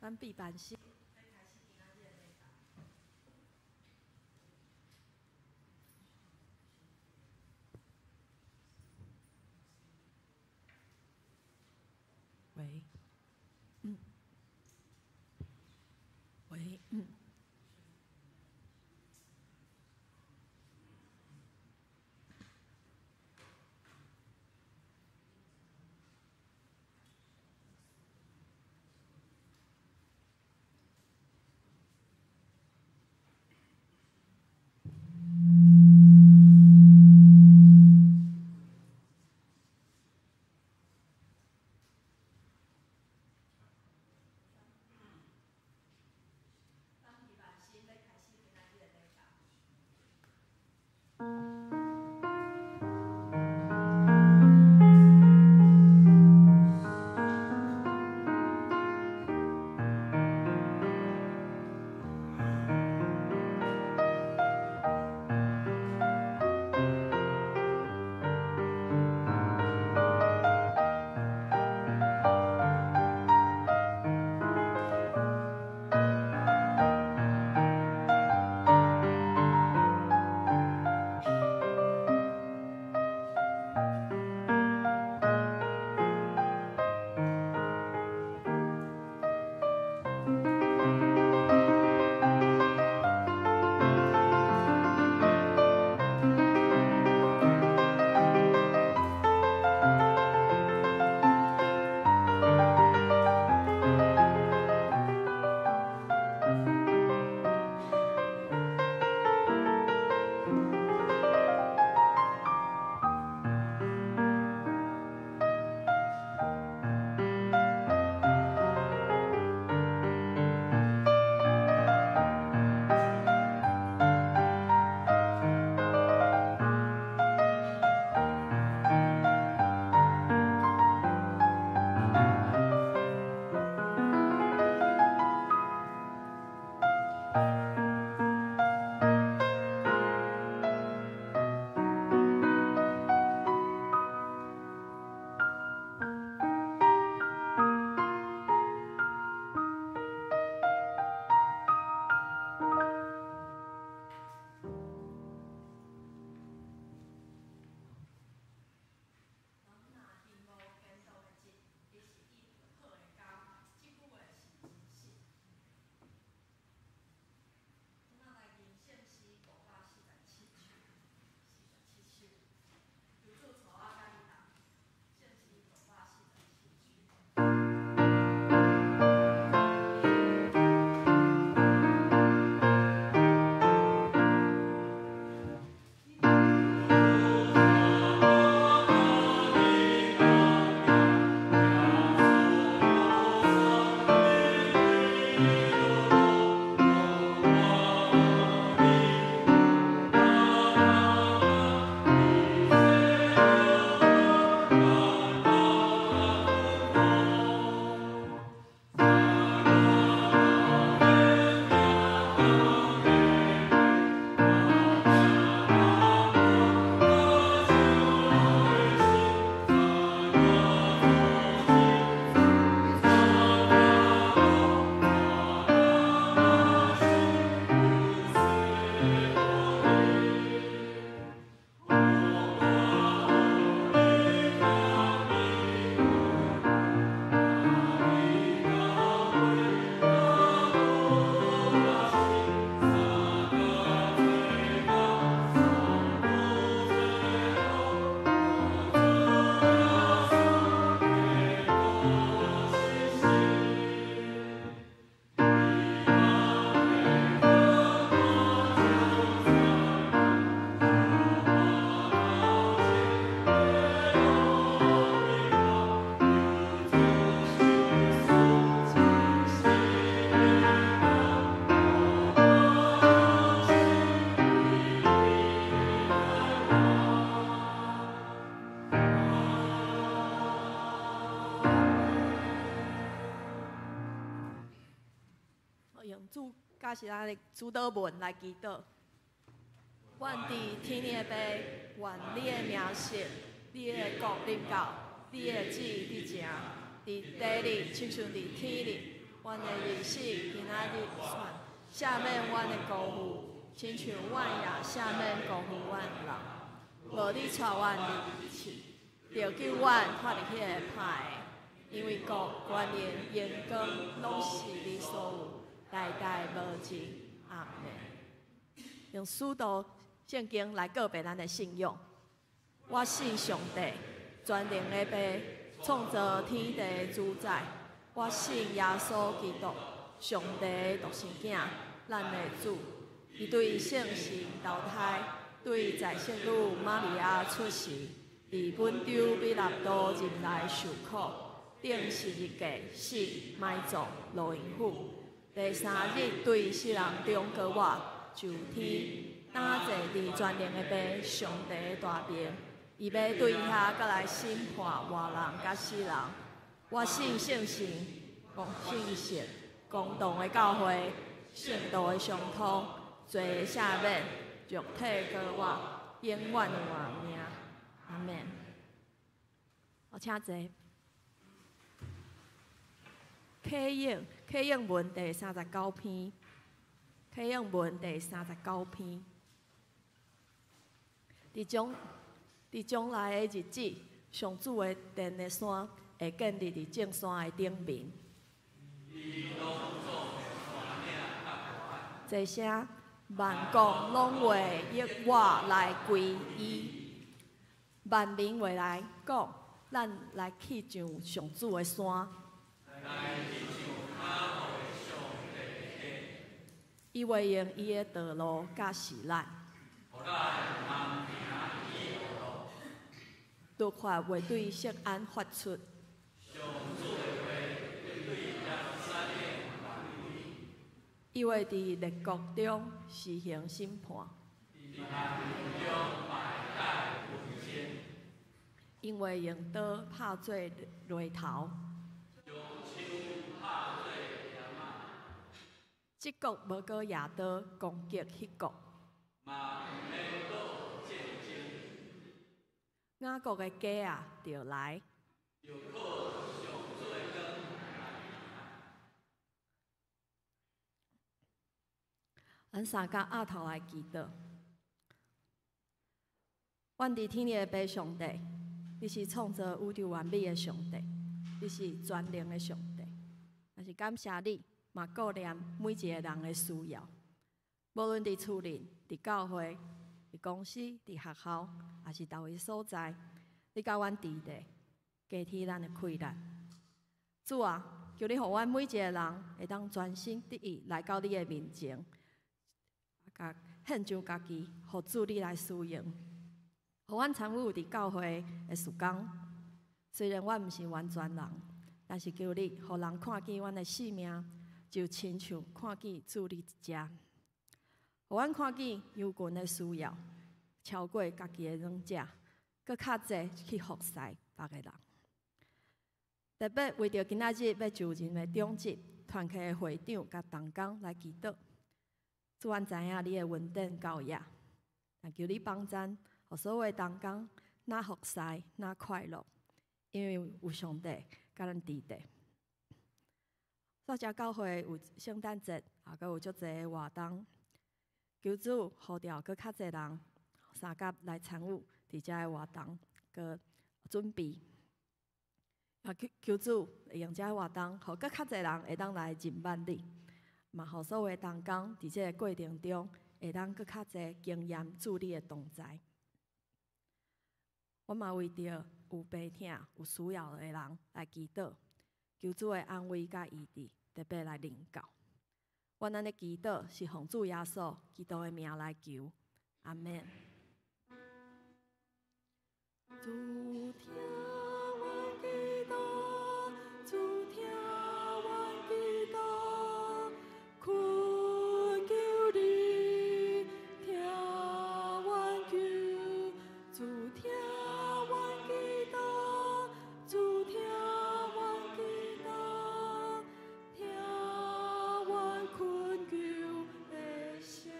咱閉班心。喂，喂，主，佮是咱的主禱文來祈禱。願佇天的父，願你的名聖，你的國臨到，你的旨意佇成，佇地裡親像佇天裡。阮的日子今仔日算赦免阮的辜負，親像阮也赦免辜負阮的人。無你帶阮入試，著救阮脫離彼个歹的，因為國、權能、榮光，攏是你所有，代代無盡。阿門。用使徒聖經來告白咱的信仰。我信上帝，全能的父，創造天地的主宰。我信耶穌基督，上帝的獨生囝，咱的主。伊對聖神投胎，對在聖女瑪利亞出世，佇本丟彼拉多入來受苦，釘十字架死埋葬落陰府。第三日對死人中復活，上天，擔坐佇全能的父上帝的大爿，伊欲對遐閣來審判活人佮死人。我信聖神，公信聖公同的教會，聖徒的相通，罪的赦免，肉體復活，永遠的活命。阿門。好，請坐。啟應啟應文第三十九篇，啟應文第三十九篇。佇將來的日子，上主的殿的山會建立佇眾山的頂面。這聲萬國攏會依我來歸依，萬民會來講，咱來去上上主的山。伊會用伊的道路教示咱。律法會對錫安發出。伊會佇列國中施行審判。𪜶會用刀拍做犁頭。這國無閣舉刀攻擊彼國。雅各的家仔著來。咱三甲阿頭來祈禱。阮佇天的父上帝，你是創造宇宙萬物的上帝，你是全能的上帝。也是感謝你，嘛顧念每一个人的需要。無論佇厝裡、佇教會、佇公司、佇學校，抑是佗位所在，你佮阮佇咧，加添咱的氣力。主啊，求你予阮每一个人會當專心得意來到你的面前，共獻上家己，予主你來使用，予阮參與佇教會的事工。雖然阮毋是完全人，但是求你予人看見阮的性命，就親像看見主你一隻。予阮看見羊群的需要，超過家己的軟者，閣較濟去服侍別个人。特別為著今仔日欲就任的長執、團契的會長佮同工來祈禱。主，阮知影你的恩典夠額，但求你幫贊，予所有同工若服侍，若快樂，因為有上帝佮咱佇咧。煞遮教會有聖誕節，也閣有足濟的活動，求主呼召閣較濟人相佮來參與佇遮的活動，閣準備。啊，求求主用遮活動，予閣較濟人會當來認捌你，嘛予所有同工佇這個過程中，會當閣較濟經驗主你的同在。我嘛為著有病疼、有需要的人來祈禱，求主的安慰佮醫治，特別來臨到。阮按呢祈禱是奉主耶穌基督的名來求，阿們。主聽阮祈禱，主聽阮祈禱，懇求你聽阮求，主聽阮祈禱，主聽阮祈禱，聽阮懇求的聲。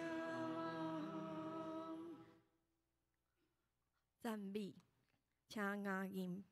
讚美，請雅音。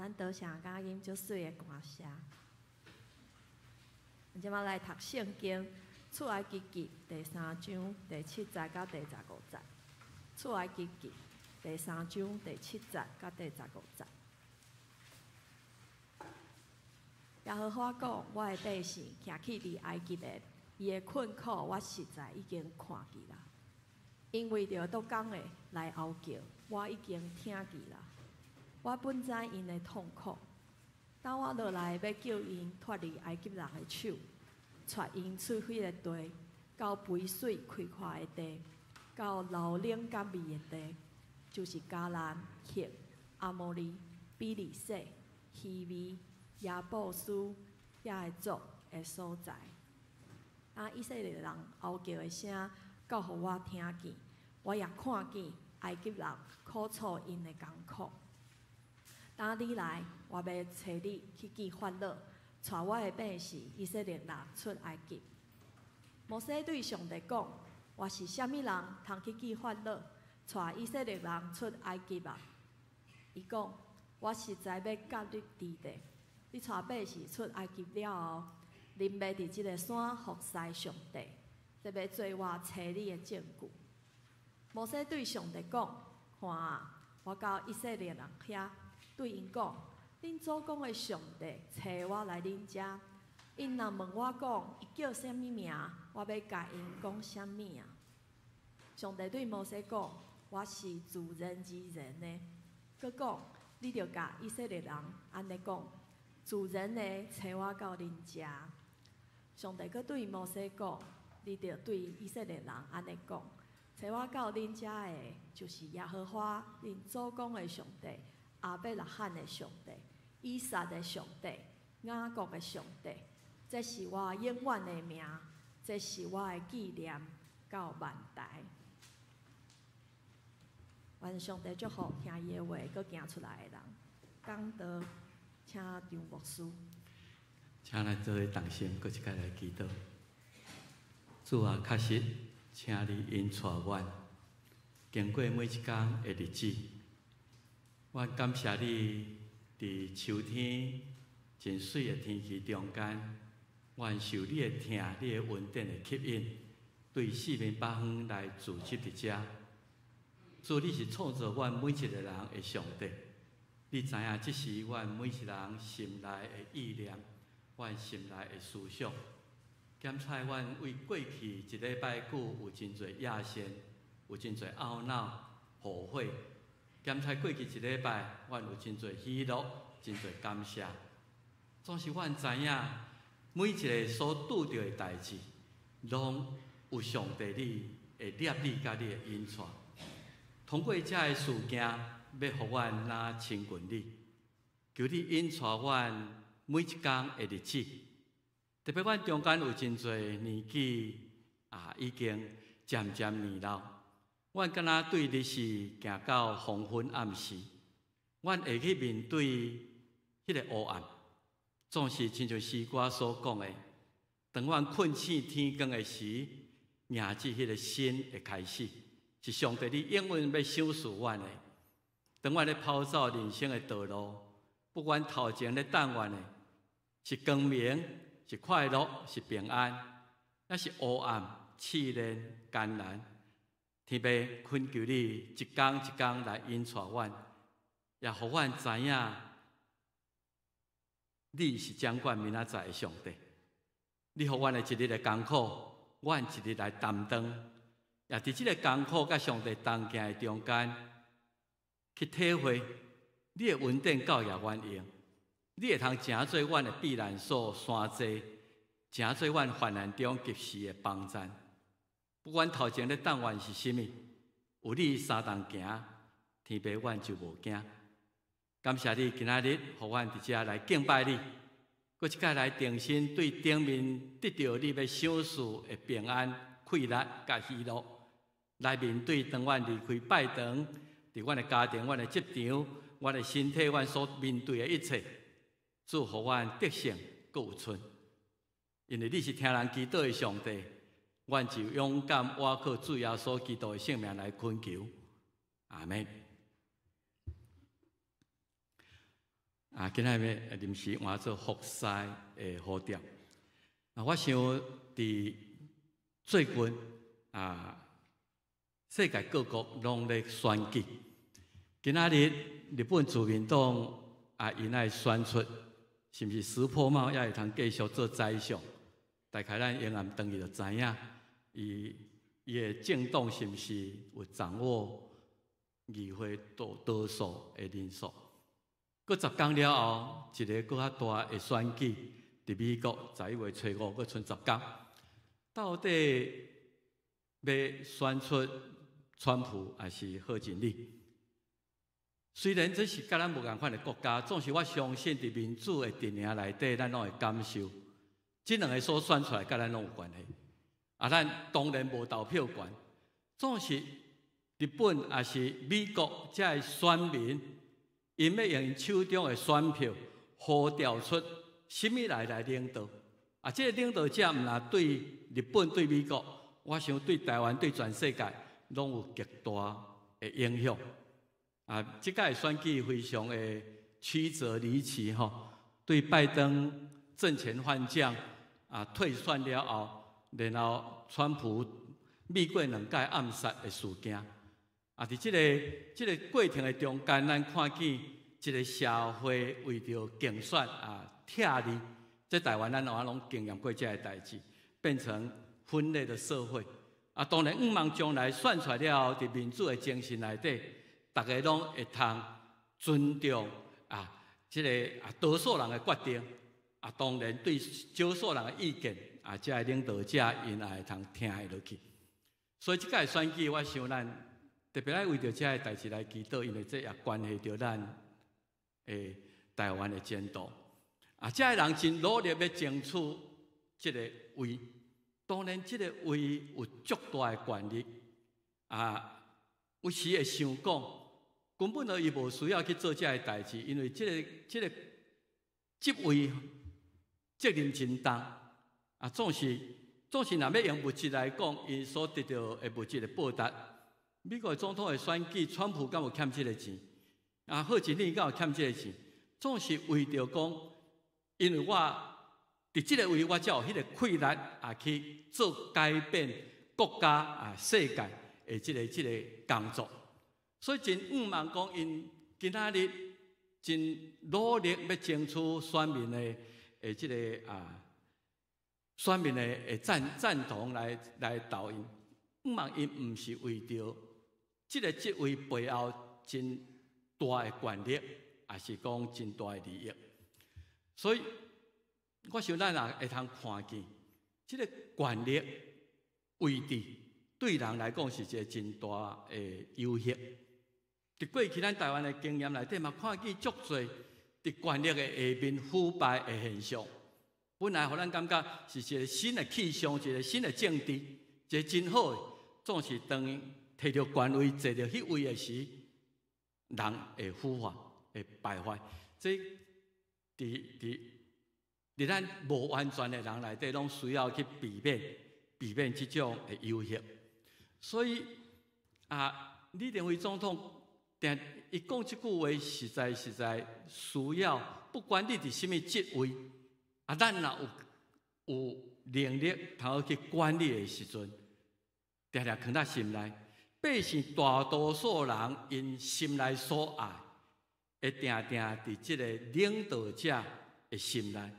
咱多謝佳音足媠的歌聲。咱這擺來讀聖經，出埃及記第三章第七節到第十五節。出埃及記第三章第七節到第十五節。耶和華講：我的百姓行去佇埃及的，伊的困苦我實在已經看見啦。𪜶為著篤工的來哀叫，我已經聽見啦。我本知𪜶的痛苦。當我落來欲救𪜶脫離埃及人的手，帶𪜶出彼个地，到肥水開闊的地，到流奶佮蜜的地，就是迦南、赫、亞摩利、比利洗、希未、耶布斯遐个族的所在。當以色列人哀叫的聲到予我聽見，我也看見埃及人苦楚𪜶的艱苦。當你來，我欲差你去見法老，帶我的百姓以色列人出埃及。摩西對上帝講：我是啥物人，通去見法老，帶以色列人出埃及啊？伊講：我實在欲佮你佇咧。你帶百姓出埃及了後，恁欲佇這个山服侍上帝，這欲做我差你的證據。摩西對上帝講：看啊，我到以色列人遐，對𪜶講：恁祖公的上帝差我來恁遮。𪜶若問我講，伊叫啥物名？我欲共𪜶講啥物啊？上帝對摩西講：我是自然而然的。閣講，你著共以色列人按呢講：自然的差我到恁遮。上帝閣對摩西講：你著對以色列人按呢講：差我到恁遮的，就是耶和華恁祖公的上帝，亞伯拉罕的上帝，以撒的上帝，雅各的上帝。這是我永遠的名，這是我的紀念，到萬代。願上帝祝福聽伊的話，閣行出來的人。講道，請張牧師。請咱做伙同心，閣一擺來祈禱。主啊，確實，請你引帶阮經過每一工的日子。阮感謝你，佇秋天真媠的天氣中間，阮受你的疼、你的恩典的吸引，對四面八方來聚集佇遮。主，你是創造阮每一個人的上帝，你知影這是阮每一個人心內的意念，阮心內的思想。檢採阮為過去一禮拜久有真濟野心，有真濟懊惱、後悔。檢採過去一禮拜，阮有真濟喜樂，真濟感謝。總是阮知影，每一个所拄著的代誌，攏有上帝你的攝理佮你的引帶。通過這个事件，欲予阮若親近你，求你引帶阮每一工的日子。特別阮中間有真濟年紀啊，已經漸漸年老。阮敢若對日時行到黃昏暗時，阮會去面對彼个黑暗，總是親像詩歌所講的，當阮困醒天光的時，迎接彼个新的開始，是上帝你永遠欲賞賜阮的。當阮咧跑走人生的道路，不管頭前咧等阮的，是光明，是快樂，是平安，抑是黑暗、試煉、艱難。天父懇求你一工一工來引帶阮，也予阮知影你是掌管明仔載的上帝。你予阮的一日的艱苦，阮一日來擔當，也佇這个艱苦佮上帝同行的中間，去體會你的恩典夠額阮用，你會通成做阮的避難所、山寨，成做阮患難中及時的幫贊。不管頭前咧等阮是啥物，有你相同行，天父阮就無驚。感謝你今仔日予阮佇遮來敬拜你，閣一擺來重新對頂面得著你欲賞賜的平安、快樂佮喜樂，來面對當阮離開拜堂，佇阮的家庭、阮的職場、阮的身體、阮所面對的一切，主予阮得勝，閣有剩。因為你是聽人祈禱的上帝，阮就勇敢倚靠主耶穌基督的聖名來懇求。阿們。啊，今仔日臨時換做服侍的呼召。啊，我想佇最近啊，世界各國攏咧選舉。今仔日日本自民黨啊，𪜶愛選出，是毋是石破茂猶會通繼續做宰相？大概咱永遠轉去就知影，伊的政黨是毋是有掌握議會多數的人數？過10工了後，一个閣較大的選舉，佇美國11月初5，閣賰10工，到底欲選出川普抑是賀錦麗？雖然這是佮咱無仝款的國家，總是我相信佇民主的陣營內底，咱攏會感受，這兩个所選出來，佮咱攏有關係。啊，咱當然無投票權，總是日本抑是美國這个選民，𪜶欲用𪜶手中的選票呼召出啥物來來領導。啊，這个領導者毋但對日本、對美國，我想對台灣、對全世界攏有極大的影響。啊，這擺選舉非常的曲折離奇吼，對拜登陣前換將啊退選了後，然後川普密過兩擺暗殺的事件，啊，佇這个過程的中間，咱看見一个社會為著競選啊拆離，這台灣咱攏攏經驗過這个代誌，變成分裂的社會。啊，當然，向望將來選出來了後，佇民主的精神內底，逐个攏會通尊重啊，這个啊多數人的決定，啊，當然對少數人的意見，啊，這个領導者𪜶也會通聽會落去。所以這擺選舉，我想咱特別愛為著這个代誌來祈禱，因為這也關係著咱的台灣的前途。啊，這个人真努力欲爭取這个位，當然這个位有足大的權力。啊，有時會想講，根本就伊無需要去做這个代誌，因為這个職位責任真重。啊，總是若欲用物質來講，𪜶所得著的物質的報答。美國總統的選舉，川普敢有欠這个錢？啊，賀錦麗敢有欠這个錢？總是為著講，因為我佇這个位，我才有彼个氣力啊，去做改變國家啊、世界的這个工作。所以真向望講，𪜶今仔日真努力欲爭取選民的這个啊，選民的贊同來投𪜶。向望𪜶毋是為著這个職位背後真大的權力，抑是講真大的利益。所以，我想咱也會通看見，這个權力位置對人來講是一个真大的誘惑。佇過去咱台灣的經驗內底嘛，看見足濟佇權力的下面腐敗的現象。本來予咱感覺是一个新的氣象，一个新的政治，一个真好的。總是當提著權位坐著彼位的時，人會腐化，會敗壞。這佇咱無完全的人內底，攏需要去避免這種的誘惑。所以啊，李登輝總統定伊講這句話，實在實在需要，不管你佇啥物職位，啊，咱若有能力通好去管理的時陣，定定囥佇心內。百姓大多數人𪜶心內所愛，會定定佇這个領導者的心內。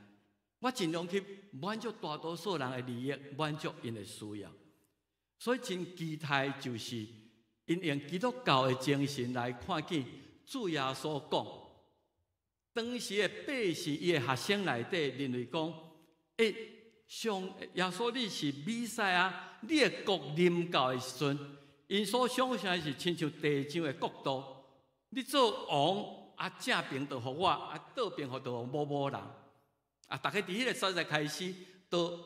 我盡量去滿足大多數人的利益，滿足𪜶的需要。所以真期待就是𪜶用基督教的精神來看見主耶穌講，當時的百姓伊的學生內底認為講，欸，上耶穌你是彌賽亞，你的國臨到的時陣，𪜶所想像的是親像地上的國度，你做王啊，正爿就予我，啊，倒爿予就予某某人，啊，逐家佇彼个所在開始，都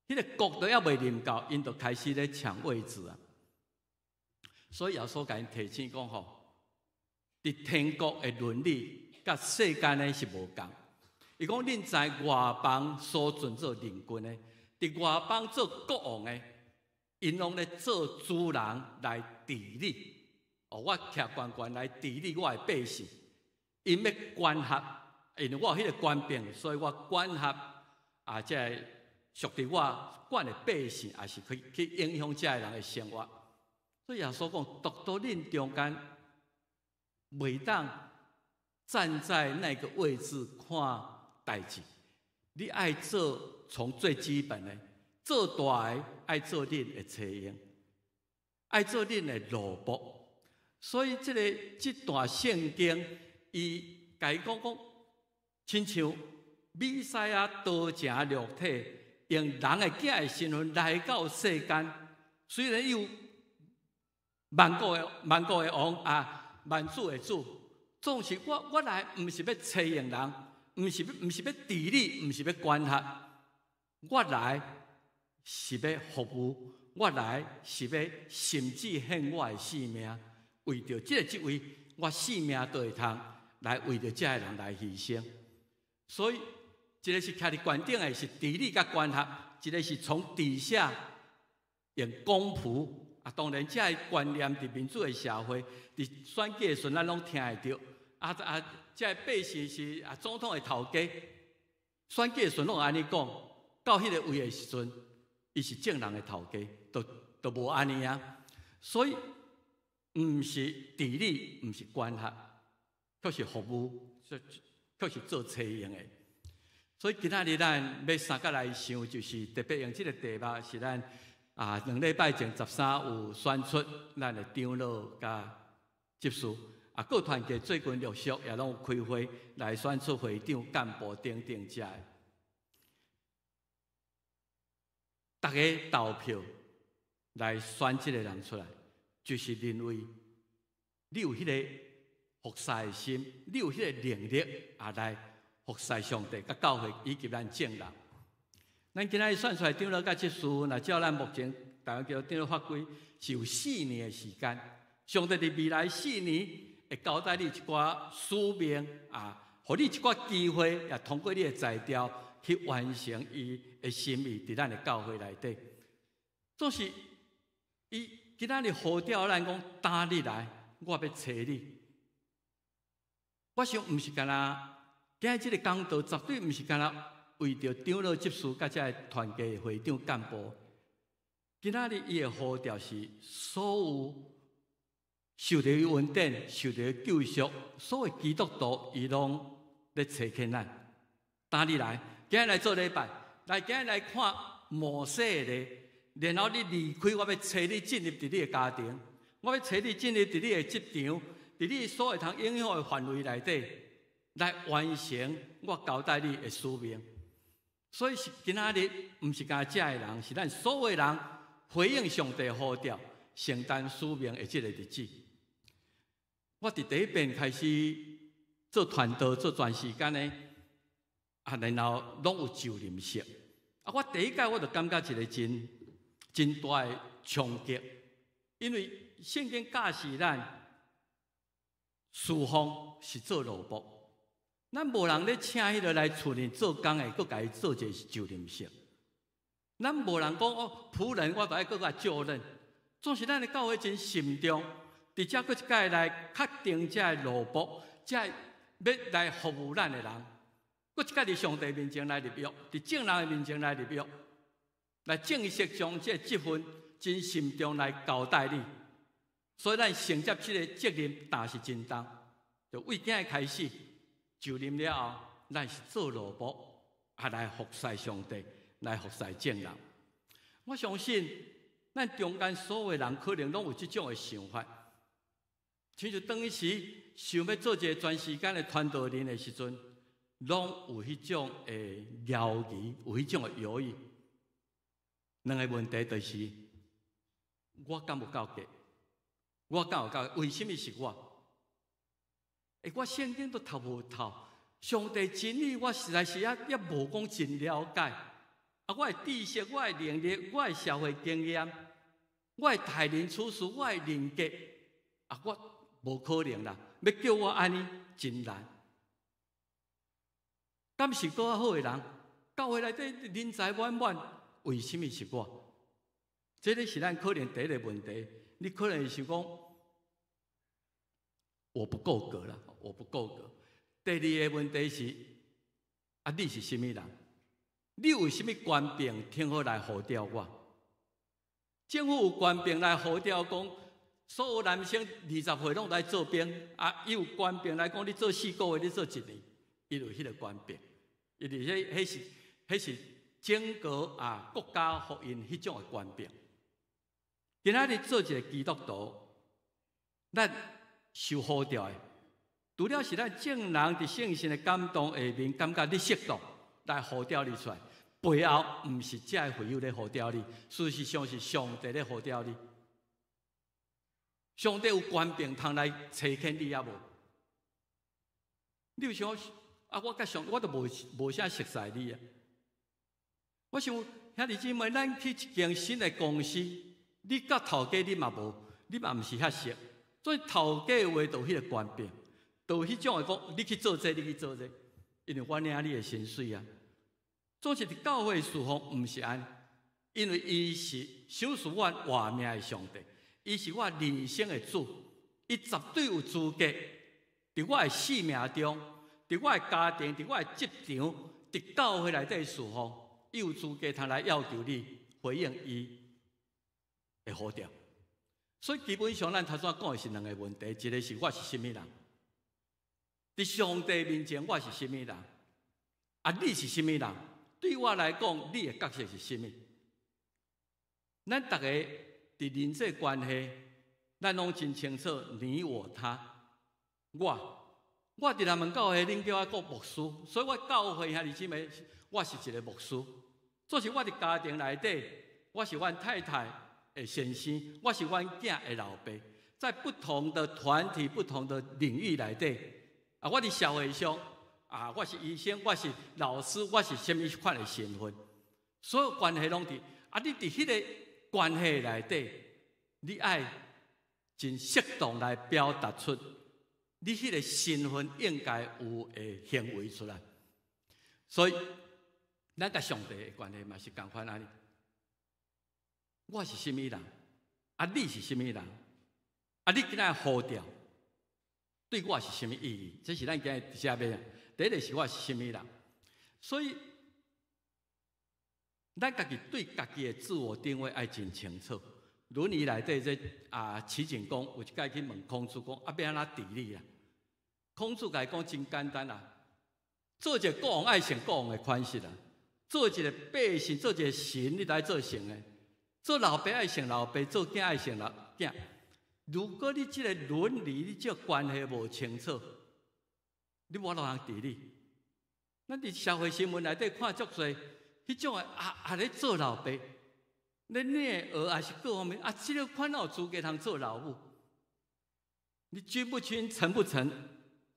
彼个國都猶未臨到，𪜶就開始咧搶位置啊。所以耶穌共𪜶提醒講吼，佇天國的倫理佮世間的是無仝。伊講恁在外邦所尊做領君的，佇外邦做國王的，𪜶攏咧做主人來治理。哦，我徛懸懸來治理我的百姓。𪜶 𪜶欲管轄，因為我有彼个權柄，所以我管轄啊，這个屬佇我管的百姓，也是去影響這个人的生活。所以耶穌講，獨獨恁中間袂當站在那個位置看代誌，你愛做從最基本的做大的，愛做恁的差役，愛做恁的奴僕。所以這段聖經，伊共伊講講，親像彌賽亞道成肉體，用人的囝的身份來到世間，雖然有萬國的王啊，萬主的主，總是我來毋是欲差役人，毋是欲治理，毋是欲管轄，我來是欲服務，我來是欲甚至獻我的性命，為著這個職位，我性命都會通來為著這个人來犧牲。所以，一个是徛佇懸頂的，是治理佮管轄；一个是從底下用公僕。啊，當然，這个觀念佇民主的社會，佇選舉的時陣，咱攏聽會著。啊啊，這个百姓是啊總統的頭家，選舉的時陣攏按呢講，到彼个位的時陣，伊是眾人的頭家，都無按呢啊。所以，毋是治理，毋是管轄，卻是服務，卻是做差役的。所以今仔日咱欲相共來想，就是特別用這个題目是咱啊2禮拜前13有選出咱的長老佮執事，啊，各團體最近陸續也攏有開會來選出會長、幹部等等遮的。逐家投票來選這个人出來，就是認為你有彼个服侍的心，你有彼个能力啊來服侍上帝、佮教會以及咱眾人。咱今仔日選出來長老佮執事，若照咱目前台灣叫長老法規，是有四年的時間。上帝佇未來四年會交代你一寡使命啊，予你一寡機會，也通過你的才調去完成伊的心意，佇咱的教會內底。總是伊今仔日呼召咱講，今日來，我欲揣你。我想毋是干焦，今日這个講道絕對毋是干焦為著長老執事佮這个團契會長幹部。今仔日伊的呼召是所有受著伊恩典、受著伊救贖，所有基督徒，伊攏咧差遣咱。今日來，今日來做禮拜，來今日來看摩西的例，然後你離開，我欲差你進入佇你的家庭，我欲差你進入佇你的職場，佇你所會通影響的範圍內底，來完成我交代你的使命。所以是今仔日，毋是干焦這个人，是咱所有人回應上帝呼召，承擔使命的這个日子。我佇第一遍開始做傳道、做全時間的，啊，然後攏有就任式。啊，我第一擺我就感覺一个真真大的衝擊，因為聖經教示咱侍奉是做奴僕，咱無人咧請彼个來厝裡做工的，閣共伊做一个就任式。咱無人講哦，僕人我都愛閣共就任。總是咱的教會真慎重，佇遮閣一擺來確定這个奴僕，這个欲來服務咱的人，閣一擺佇上帝面前來立約，佇眾人的面前來立約，來正式將這个職分真慎重來交代你。所以咱承接這个責任，擔是真重。就為今日開始就任了後，咱是做奴僕，啊來服侍上帝，來服侍眾人。我相信咱中間所有人可能攏有這種的想法。親像當時想欲做一个全時間的傳道人的時陣，攏有彼種的猶疑，有彼種的猶豫。兩个問題就是：我敢有夠格？我敢有夠格？為什麼是我？欸，我聖經都讀無透，上帝真理我實在是猶無講真了解。啊，我的知識、我的能力、我的社會經驗、我的待人處事、我的人格，啊，我無可能啦！欲叫我按呢真難。敢是閣較好的人？教會內底人才滿滿，為什麼是我？這个是咱可能第一个問題。你可能是講我不夠格啦，我不夠格。第二個問題是，啊，你是啥物人？你有啥物權柄，通好來呼召我？政府有權柄來呼召講，所有男生20歲攏來做兵，啊，伊有權柄來講，你做4個月，你做一年，伊有彼個權柄。因為彼是整個啊國家予𪜶彼種的權柄。今仔日做一個基督徒，咱受呼召的，除了是咱眾人佇聖神的感動下面，感覺你適當來呼召你出來，背後毋是這个會友咧呼召你，事實上是上帝咧呼召你。上帝有權柄通來差遣你抑無？你有想啊？我佮上，我都無啥熟似你啊。我想兄弟姊妹，咱去一間新的公司，你佮頭家你嘛無，你嘛毋是遐熟，所以頭家話就有彼个權柄，就有彼種的講，你去做這個，你去做這個，因為我領你的薪水啊。總是佇教會事奉毋是按呢，因為伊是賞賜我活命的上帝，伊是我人生的主，伊絕對有資格佇我的生命中，佇我的家庭，佇我的職場，佇教會內底事奉，伊有資格通來要求你回應伊的呼召。所以基本上，咱頭先講的是兩個問題，一個是我是啥物人，佇上帝面前我是啥物人，啊，你是啥物人？對我來講，你的角色是啥物？咱逐个佇人際關係，咱攏真清楚，你我他。我佇南門教會，恁叫我做牧師，所以我教會兄弟姊妹，我是一個牧師。做是我佇家庭內底，我是阮太太的先生，我是阮囝的老爸。在不同的團體、不同的領域內底，啊，我佇社會上，啊，我是醫生，我是老師，我是啥物款的身份，所有關係攏佇。啊，你佇彼个關係內底，你愛真適當來表達出你彼个身份應該有的行為出來。所以，咱佮上帝的關係嘛是仝款按呢。我是啥物人？啊，你是啥物人？啊，你今仔呼召，對我是啥物意義？這是咱今日寫欲啊。第一個是我是啥物人，所以咱家己對家己的自我定位愛真清楚。論語內底這啊，齊景公有一擺去問孔子講：啊，欲按怎治理啊？孔子共伊講真簡單啊，做一個國王愛穿國王的款式啊，做一個百姓，做一個臣，你愛做臣的；做老爸愛像老爸，做囝愛像老囝。如果你這個倫理、你這個關係無清楚，你無法度通治理。咱佇社會新聞內底看足濟，彼種的啊啊咧做老爸，咧虐兒還是各方面啊，這个款哪有資格通做老母？你君不君，臣不臣，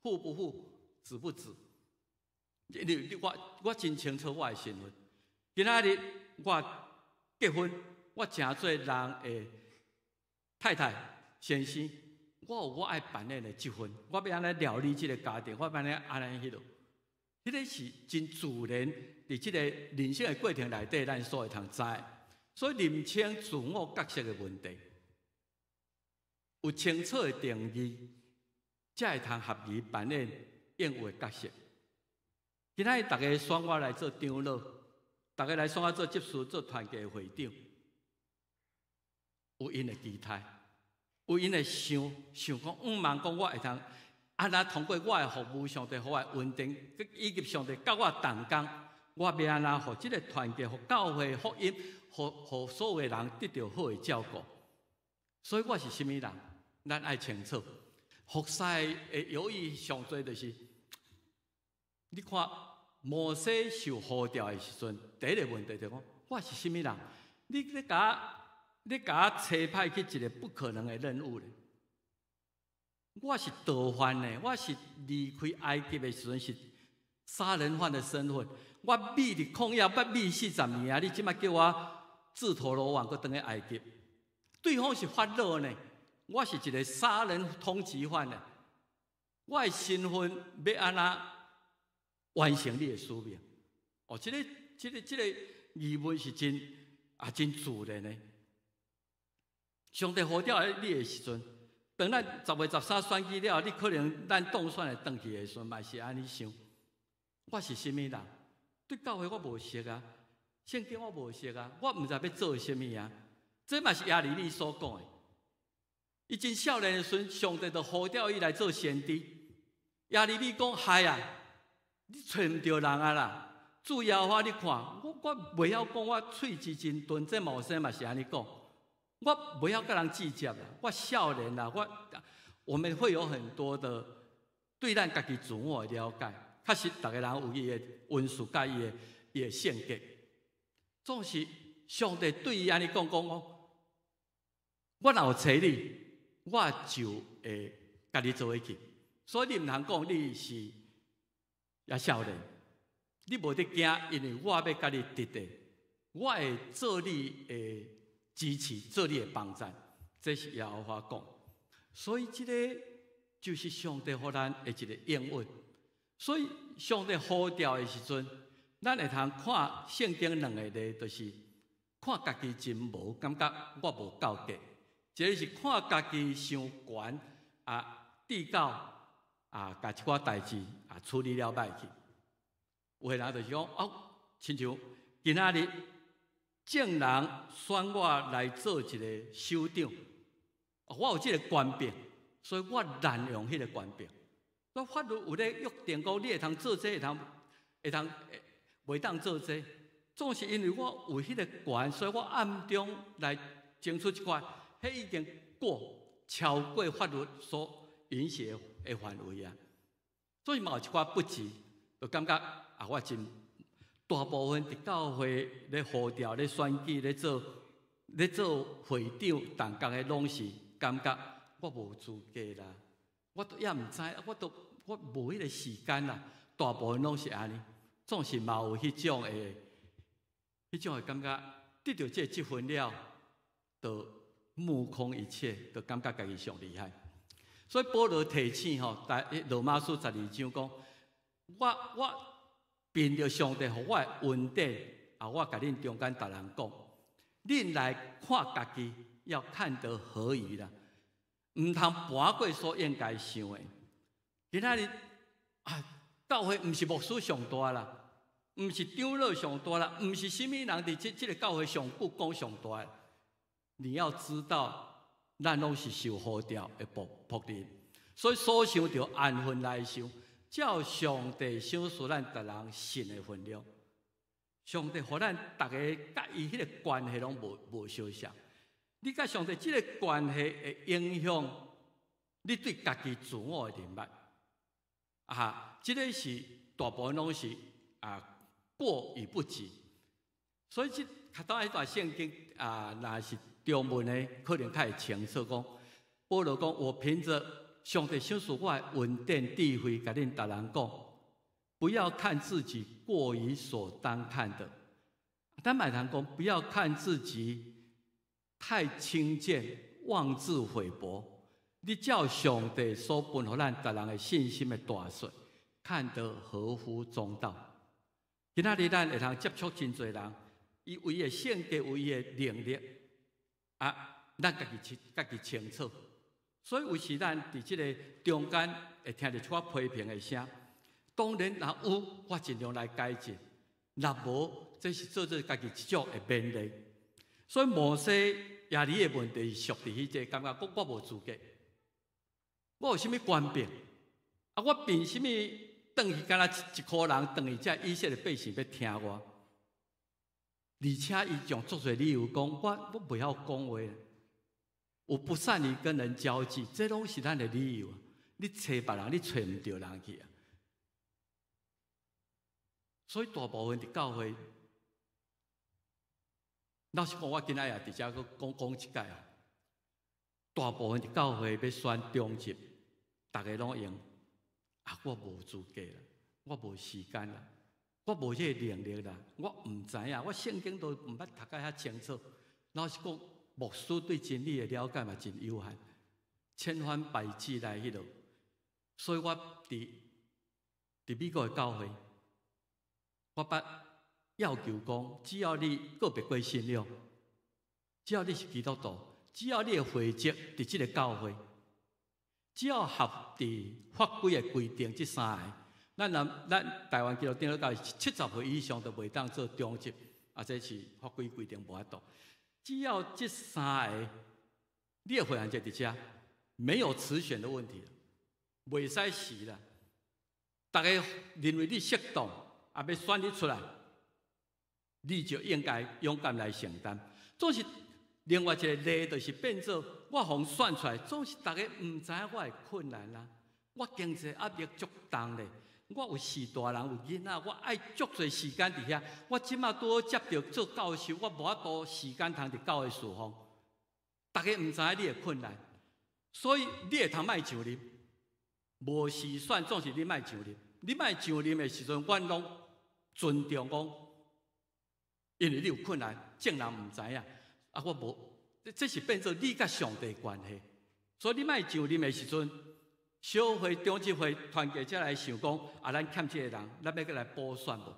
父不父，子不子。你我真清楚我的身份。今仔日我結婚，我成做人的太太先生，我有我愛扮演的職分，我欲按怎料理這个家庭，我欲按怎按呢彼落，彼个是真自然，佇這个人生的過程內底，咱所會通知。所以認清自我角色的問題，有清楚的定義，才會通合宜扮演應有的角色。今仔日逐家選我來做長老，逐家來選我做執事、做團契的會長，有𪜶的期待，有𪜶的想想講，向望講我會通按怎通過我的服務，上帝予我的恩典，以及上帝佮我同工，我欲按怎予這个團契、予教會福音、予所有的人得著好的照顧。所以我是啥物人，咱愛清楚。服侍的猶豫上濟就是，你看摩西受呼召的時陣，第一个問題就講：我是啥物人？你共我差派去一个不可能的任務咧。我是逃犯呢，我是離開埃及的時陣是殺人犯的身份，我覕佇曠野欲覕40年啊！你這擺叫我自投羅網，閣轉去埃及，對方是法老呢，我是一个殺人通緝犯呢。我的身份欲按怎完成你的使命？哦，這个疑問是真自然的。上帝呼召你的時陣，當咱10月13選舉了，你可能咱當選會轉去的時陣，嘛是按呢想。我是啥物人？對教會我無熟啊，聖經我無熟啊，我毋知欲做啥物啊。這嘛是耶利米所講的。伊真少年的時陣，上帝就呼召伊來做先知。耶利米講：害啊，你揣毋著人啊啦！主耶和華，你看，我袂曉講，我喙舌真鈍，這摩西嘛是按呢講。我袂曉佮人計較啦，我少年啦，我們會有很多的對咱家己自我的了解。確實，逐个人有伊的恩賜，佮伊的性格。總是上帝對伊按呢講講講，我若有揣你，我就會共你做伙去。所以你毋通講你是猶少年，你無得驚，因為我欲共你佇咧，我會做你的支持，做你的幫贊。這是耶和華講。所以這個就是上帝予咱的一個應允。所以上帝呼召的時陣，咱會通看聖經兩個例，就是看家己真無，感覺我無夠格；一个是看家己傷懸啊，至到啊，共一寡代誌啊處理了歹去。有的人就是講啊，親像今仔日眾人選我來做一个首長，我有這个權柄，所以我濫用彼个權柄。我法律有咧約定講，你會通做這個，會通袂當做這個。總是因為我有彼个權，所以我暗中來爭取一寡，彼已經過超過法律所允許的範圍啊。所以嘛有一寡不智，就感覺啊，我真大部分佇教會咧呼召、咧選舉、咧做會長，同工的攏是感覺我無資格啦，我都猶毋知，我都無彼个時間啦。大部分攏是按呢，總是嘛有彼種的感覺，得著這个職分了，就目空一切，就感覺家己上厲害。所以保羅提醒吼，在羅馬書12章講，我憑著上帝予我的恩典，啊，我共恁中間逐人講，恁來看家己，要看得合宜啦，毋通跋過所應該想的。今仔日啊，教會毋是牧師上大啦，毋是長老上大啦，毋是啥物人佇這個教會上久講上大。你要知道，咱攏是受呼召的僕人，所以所想著按份來想，照上帝賞賜咱逐人信的分量。上帝予咱逐个佮伊彼个關係攏無相像。你佮上帝這個關係會影響你對家己自我的認識。啊，這个是大部分攏是啊過與不及。所以這較早彼段聖經啊，若是中文的，可能較會清楚講。保羅講：我憑著上帝賞賜我的恩典智慧，共恁逐人講，不要看自己過於所當看的。咱嘛會通講，不要看自己太輕賤，妄自菲薄。你照上帝所分予咱逐人的信心的大細，看得合乎中道。今仔日咱會通接觸真濟人，伊為伊的性格，為伊的能力，啊，咱家己清楚。所以有時咱佇這个中間會聽著一寡批評的聲，當然若有，我盡量來改進；若無，這是做家己一種的勉勵。所以摩西耶利的問題是屬佇彼個感覺，講我無資格，我有啥物權柄？啊，我憑啥物轉去敢若一箍人轉去遮以色列百姓欲聽我？而且伊用足濟理由講，我袂曉講話，我不善於跟人交際，這攏是咱的理由。你揣別人，你揣毋著人去啊。所以大部分佇教會，老實講，我今仔也佇遮閣講講一擺啊。大部分佇教會欲選長執，逐个攏用啊，我無資格啦，我無時間啦，我無這個能力啦，我毋知影，我聖經都毋捌讀甲遐清楚。老實講，牧師對真理的了解嘛真有限，千方百計來彼落。所以我佇美國的教會，我捌要求講，只要你告別過信仰，只要你是基督徒，只要你的會籍佇這个教會，只要合佇法規的規定，這三个，咱南咱台灣基督長老教會70歲以上就袂當做長執，啊，這是法規規定無法度。只要這三个，你的會員就佇遮，沒有辭選的問題，袂使辭啦。逐家認為你適當，啊，欲選你出來，你就應該勇敢來承擔。總是另外一個例，就是變做我予選出來，總是逐家毋知影我的困難啊，我經濟壓力足重咧，我有序大人有囡仔，我愛足濟時間佇遐。我這馬拄好接著做教授，我無法度時間通佇教會侍奉。逐家毋知影你的困難，所以你會通莫上任，無時選總是你莫上任。你莫上任的時陣，阮攏尊重講，因為你有困難，眾人毋知影。啊，我無，這是變做你佮上帝關係。所以你莫上任的時陣，小會長執會團結才來想講，啊，咱欠這个人，咱欲閣來補選無？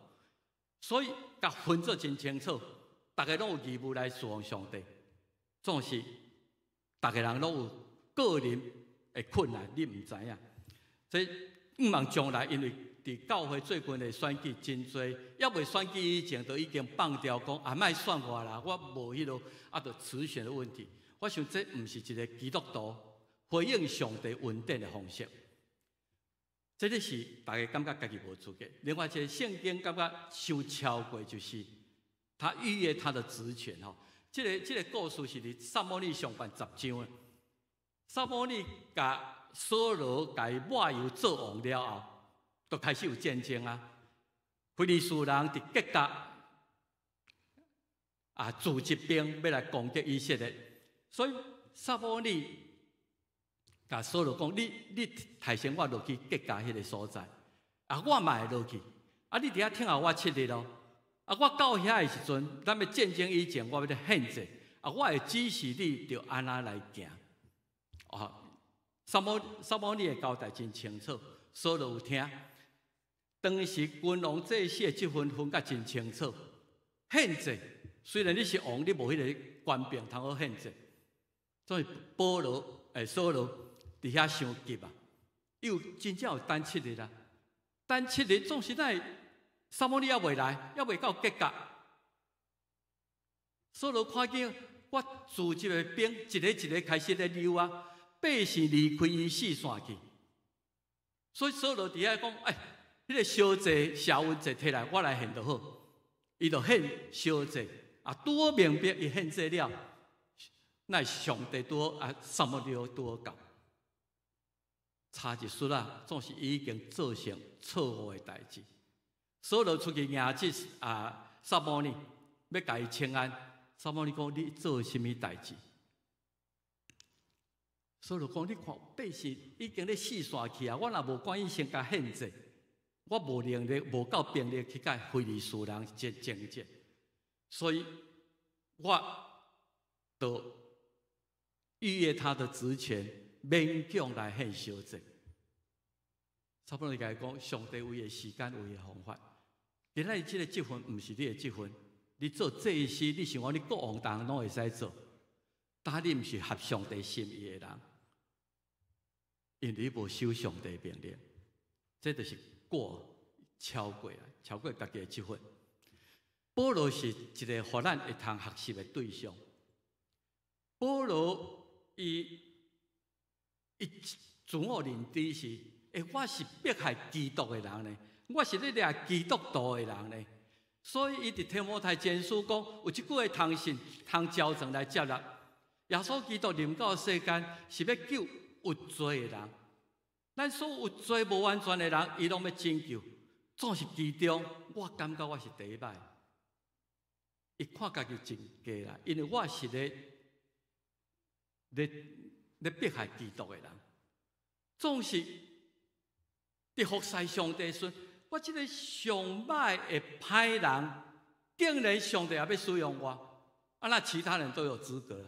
所以共分做真清楚，逐家攏有義務來侍奉上帝，總是逐个人攏有個人的困難，你毋知影。所以向望將來，因為佇教會最近的選舉真濟，猶未選舉以前，就已經放掉講啊，莫選我啦，我無彼落啊，就辭選的問題。我想這毋是一個基督徒回應上帝恩典的方式。這个是逐家感覺家己無資格。另外一個聖經感覺傷超過，就是他逾越他的職權吼。這个故事是佇撒母耳上卷10章的。撒母耳共掃羅共伊抹油做王了後，就開始有戰爭啊。非利士人佇吉甲啊，組織兵欲來攻擊以色列，所以撒母耳共掃羅講：你提先我落去吉甲彼个所在，啊，我嘛會落去。啊，你佇遐等候我7日咯。啊，我到遐的時陣，咱欲戰爭以前，我欲來獻祭。啊，我會指示你著按怎來行。哦，撒母耳的交代真清楚，掃羅有聽。當時君王祭司的職分分甲真清楚。獻祭雖然你是王，你無彼个權柄通好獻祭。所以保羅掃羅佇遐傷急啊，伊有真正有等七日啦。等七日總是咱撒母耳猶未來，猶未到吉甲。掃羅看見我組織的兵一个一个開始咧溜啊，百姓離開伊四散去。所以掃羅佇遐講：欸，彼个燒祭、謝恩祭提來，我來獻就好。伊就獻燒祭，啊，拄好明白伊獻祭了，那上帝拄好啊，撒母耳拄好到。差一絲仔，總是已經做成錯誤的代誌。掃羅出去迎接啊，撒母耳，欲共伊請安。撒母耳講：你做啥物代誌？掃羅講：你看百姓已經咧四散去啊！我若無趕緊先共獻祭，我無能力、無夠兵力去共非利士人爭爭戰，所以我就逾越他的職權，勉強來獻燒祭。撒母耳共伊講：上帝有伊的時間，有伊的方法。今仔日這个職分毋是你的職分，你做祭司，你想講你國王逐項攏會使做，但你毋是合上帝心意的人，因為你無守上帝命令，這就是過超過啊，超過家己的職分。保羅是一个予咱會通學習的對象。保羅伊伊自我認知是：欸，我是迫害基督的人呢，我是咧掠基督徒的人呢。所以伊佇提摩太前書講，有一句話通信、通招證來接納。耶穌基督臨到世間是欲救有罪的人，咱所有罪無完全的人，伊攏欲拯救。總是其中，我感覺我是第一擺。伊看家己真低啦，因為我是咧迫害基督的人，總是佇服侍上帝時，我這个上歹的歹人，竟然上帝也欲使用我，啊，那其他人都有資格。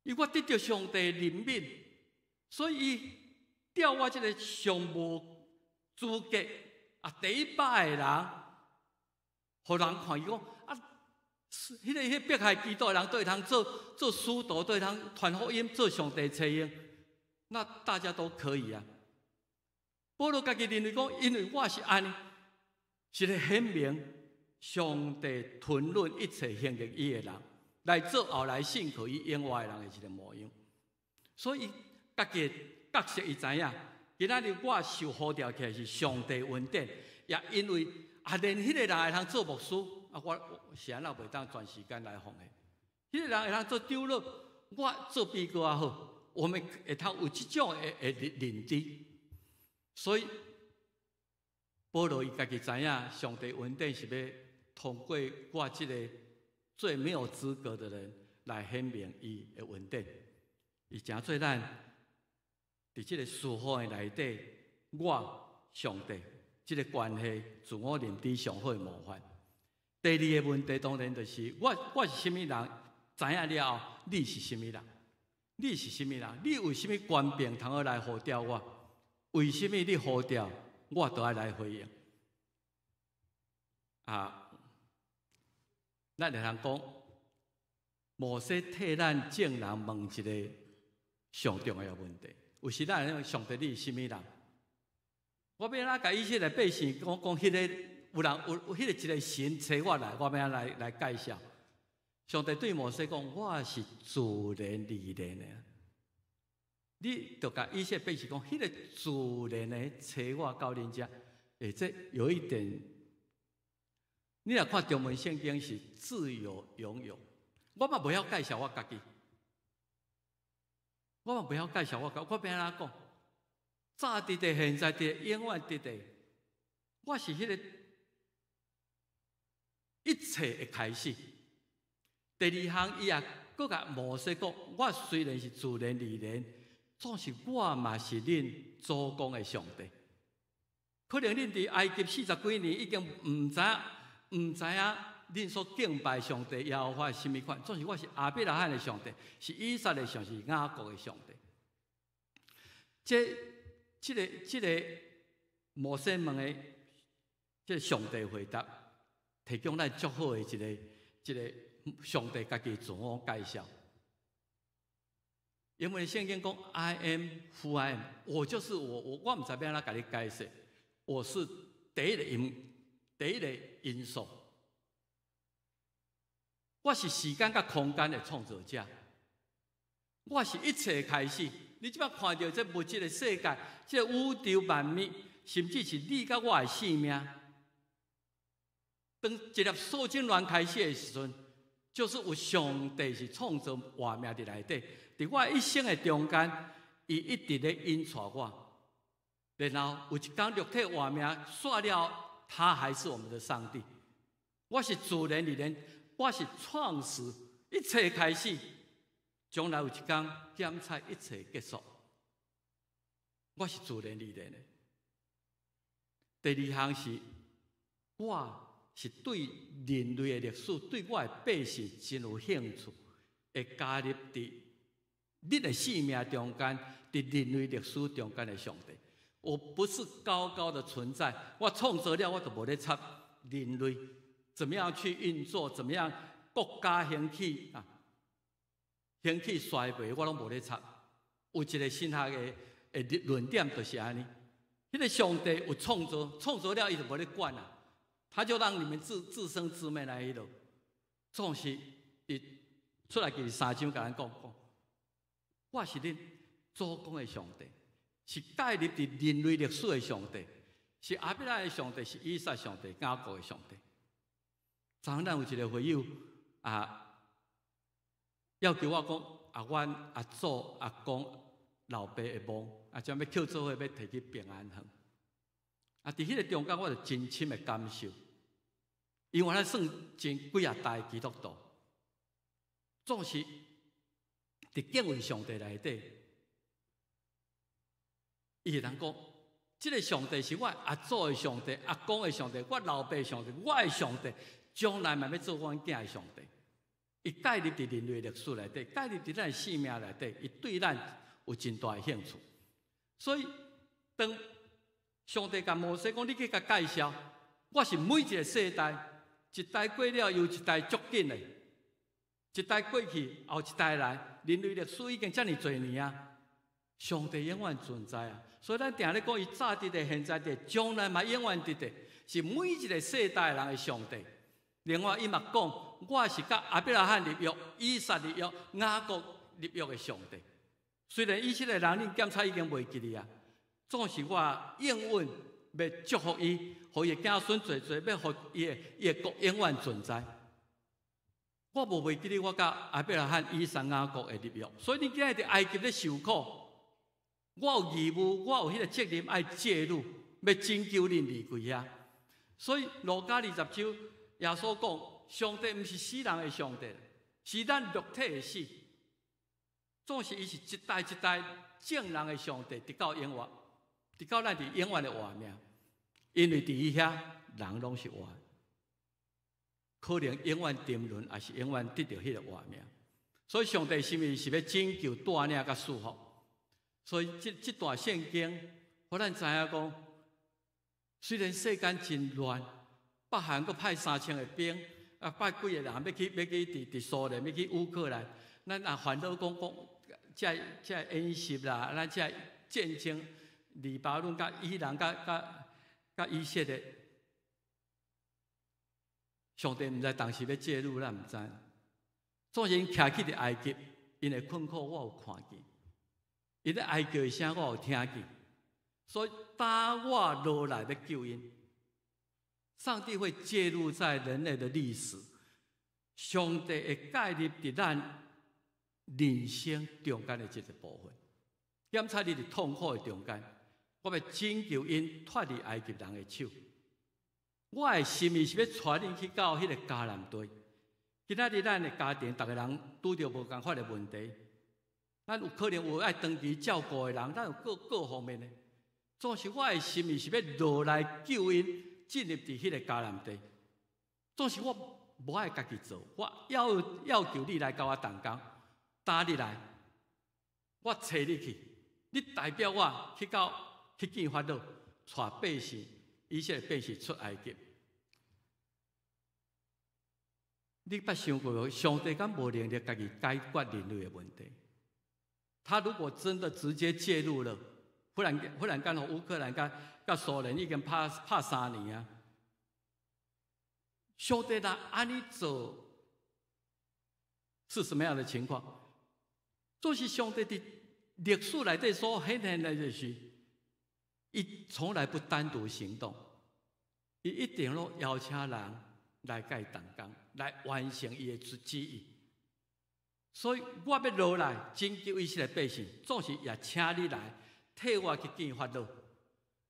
因為我得著上帝憐憫，所以伊調我這个上無資格啊，第一擺的人，予人看伊講啊，彼个迫害基督的人，都會通做做使徒，都會通傳福音，做上帝差用。那大家都可以啊。保羅家己認為講，因為我是按呢，是咧顯明上帝吞忍一切行逆伊的人，來做後來信靠伊永活的人的一個模樣。所以家己角色伊知影，今仔日我受呼召起來是上帝恩典，也因為啊，連彼個人會通做牧師，啊，我是按怎袂當全時間來奉獻？彼個人會通做長老，我做比閣較好。我們會通有這種的認知，所以保羅伊家己知影，上帝恩典是欲通過我這個最沒有資格的人來顯明伊的恩典。伊誠做咱佇這個事奉的內底，我上帝這個關係，自我認知上好的模範。第二個問題當然就是我是啥物人，知影了後，你是啥物人？你是啥物人？你有啥物權柄通好來呼召我？為啥物你呼召我都愛來回應？啊，咱會通講，摩西替咱眾人問一個上重要的問題。有時咱會上帝，你是啥物人？我欲按怎共以色列百姓講講，彼個有人有彼個一個神差我來，我欲按怎來介紹？上帝對摩西講：我是自然而然的。你就共以色列百姓講，彼個自然的差我到恁遮。欸，這有一點，你若看中文聖經是自有永有，我嘛袂曉介紹我家己，我嘛袂曉介紹我家己，我欲按怎講？早佇咧，現在佇咧，永遠佇咧，我是彼個一切的開始。第二項，伊也閣共摩西講：我雖然是自然而然，總是我嘛是恁祖公的上帝。可能恁佇埃及40幾年已經毋知影恁所敬拜上帝耶和華是啥物款。總是我是亞伯拉罕的上帝，是以撒的上帝，是雅各的上帝。這個摩西問的，這個上帝回答，提供咱足好的一個上帝家己自我介紹。因為聖經講 I am who I am，我就是我，我毋知欲按怎共你解釋。我是第一個因素。我是時間佮空間的創造者，我是一切的開始。你這擺看著這物質的世界，這個宇宙萬物，甚至是你佮我的性命，當一粒受精卵開始的時陣，就是有上帝是創造活命佇內底，佇我一生的中間，伊一直咧引帶我。然後有一天肉體活命煞了，他還是我們的上帝。我是自然而然，我是創始一切開始，將來有一天檢查一切結束。我是自然而然的。第二項是，我是對人類的歷史，對我的百姓真有興趣，會加入佇恁的生命中間，佇人類歷史中間的上帝。我不是高高的存在，我創造了，我就無咧插人類怎麼樣去運作，怎麼樣國家興起啊，興起衰敗，我攏無咧插。有一個神學的論點就是按呢，彼個上帝有創造，創造了伊就無咧管啊，他就讓你們自生自滅來彼落。總是佇出埃及三章共咱講講，我是恁祖公的上帝。是介入佇人類歷史的上帝，是亞伯拉的上帝，是以撒上帝、雅各的上帝。昨昏咱有一個會友啊，要求我講啊，阮阿祖、阿公、老爸的墓，啊，將欲抾做伙欲提去平安園。啊，佇彼個中間，我就真深的感受，因為咱算真幾仔代基督徒，總是佇敬畏上帝內底。伊會通講，這個上帝是我阿祖的上帝、阿公的上帝、我老爸的上帝、我的上帝，將來嘛欲做阮囝的上帝。伊介入佇人類歷史內底，介入佇咱的生命內底，伊對咱有真大的興趣。所以，當上帝共摩西講，你去共介紹，我是每一個世代，一代過了又一代足緊的，一代過去後一代來，人類歷史已經遮爾濟年啊。上帝永遠存在啊！所以咱定咧講，伊早佇咧，現在佇，將來嘛永遠佇咧，是每一個世代人的上帝。另外，伊嘛講，我是佮亞伯拉罕立約、以撒立約、雅各立約的上帝。雖然以色列人恁檢查已經袂記得啊，總是我應允欲祝福伊，予伊的子孫濟濟，欲予伊的國永遠存在。我無袂記得我佮亞伯拉罕、以撒、雅各的立約，所以恁今日佇埃及咧受苦，我有義務，我有彼個責任愛介入，欲拯救恁離開遐。所以路加20章，耶穌講，上帝毋是死人的上帝，是咱肉體的死。總是伊是一代一代眾人的上帝，直到永遠，直到咱佇永遠的活命。因為佇伊遐，人攏是活。可能永遠沉淪，抑是永遠得著彼個活命。所以上帝心意是欲拯救、帶領佮祝福。所以這段聖經，予咱知影講，雖然世間真亂，北韓閣派3000個兵，啊派幾個人欲去佇蘇聯，欲去烏克蘭，咱也煩惱講講，這演習啦，咱這戰爭，黎巴嫩佮伊朗佮以色列。上帝毋知當時欲介入，咱毋知。總是𪜶徛起佇埃及，𪜶的困苦我有看見，𪜶咧哀叫的聲我有聽見，所以當我落來欲救𪜶，上帝會介入在人類的歷史，上帝會介入佇咱人生中間的這個部分，檢查你佇痛苦的中間，我欲拯救𪜶脫離埃及人的手。我的心意是欲帶恁去到彼個迦南地。今仔日咱的家庭，逐个人拄著無仝款的問題，咱有可能有愛長期照顧的人，咱有各各方面的。總是我的心意是欲落來救𪜶進入佇彼個迦南地。總是我無愛家己做，我要求你來佮我同工，今你來，我揣你去，你代表我去到去見法老，帶百姓，以色列百姓出埃及。你捌想過無？上帝敢無能力家己解決人類的問題？他如果真的直接介入了，忽然間，烏克蘭佮蘇聯已經拍3年啊！上帝若按呢做，是什麼樣的情況？就是上帝佇歷史內底所顯現的，就是伊從來不單獨行動，伊一定攏邀請人來佮伊同工，來完成伊的旨意。所以我欲落來拯救以色列百姓，總是也請你來替我去見法老。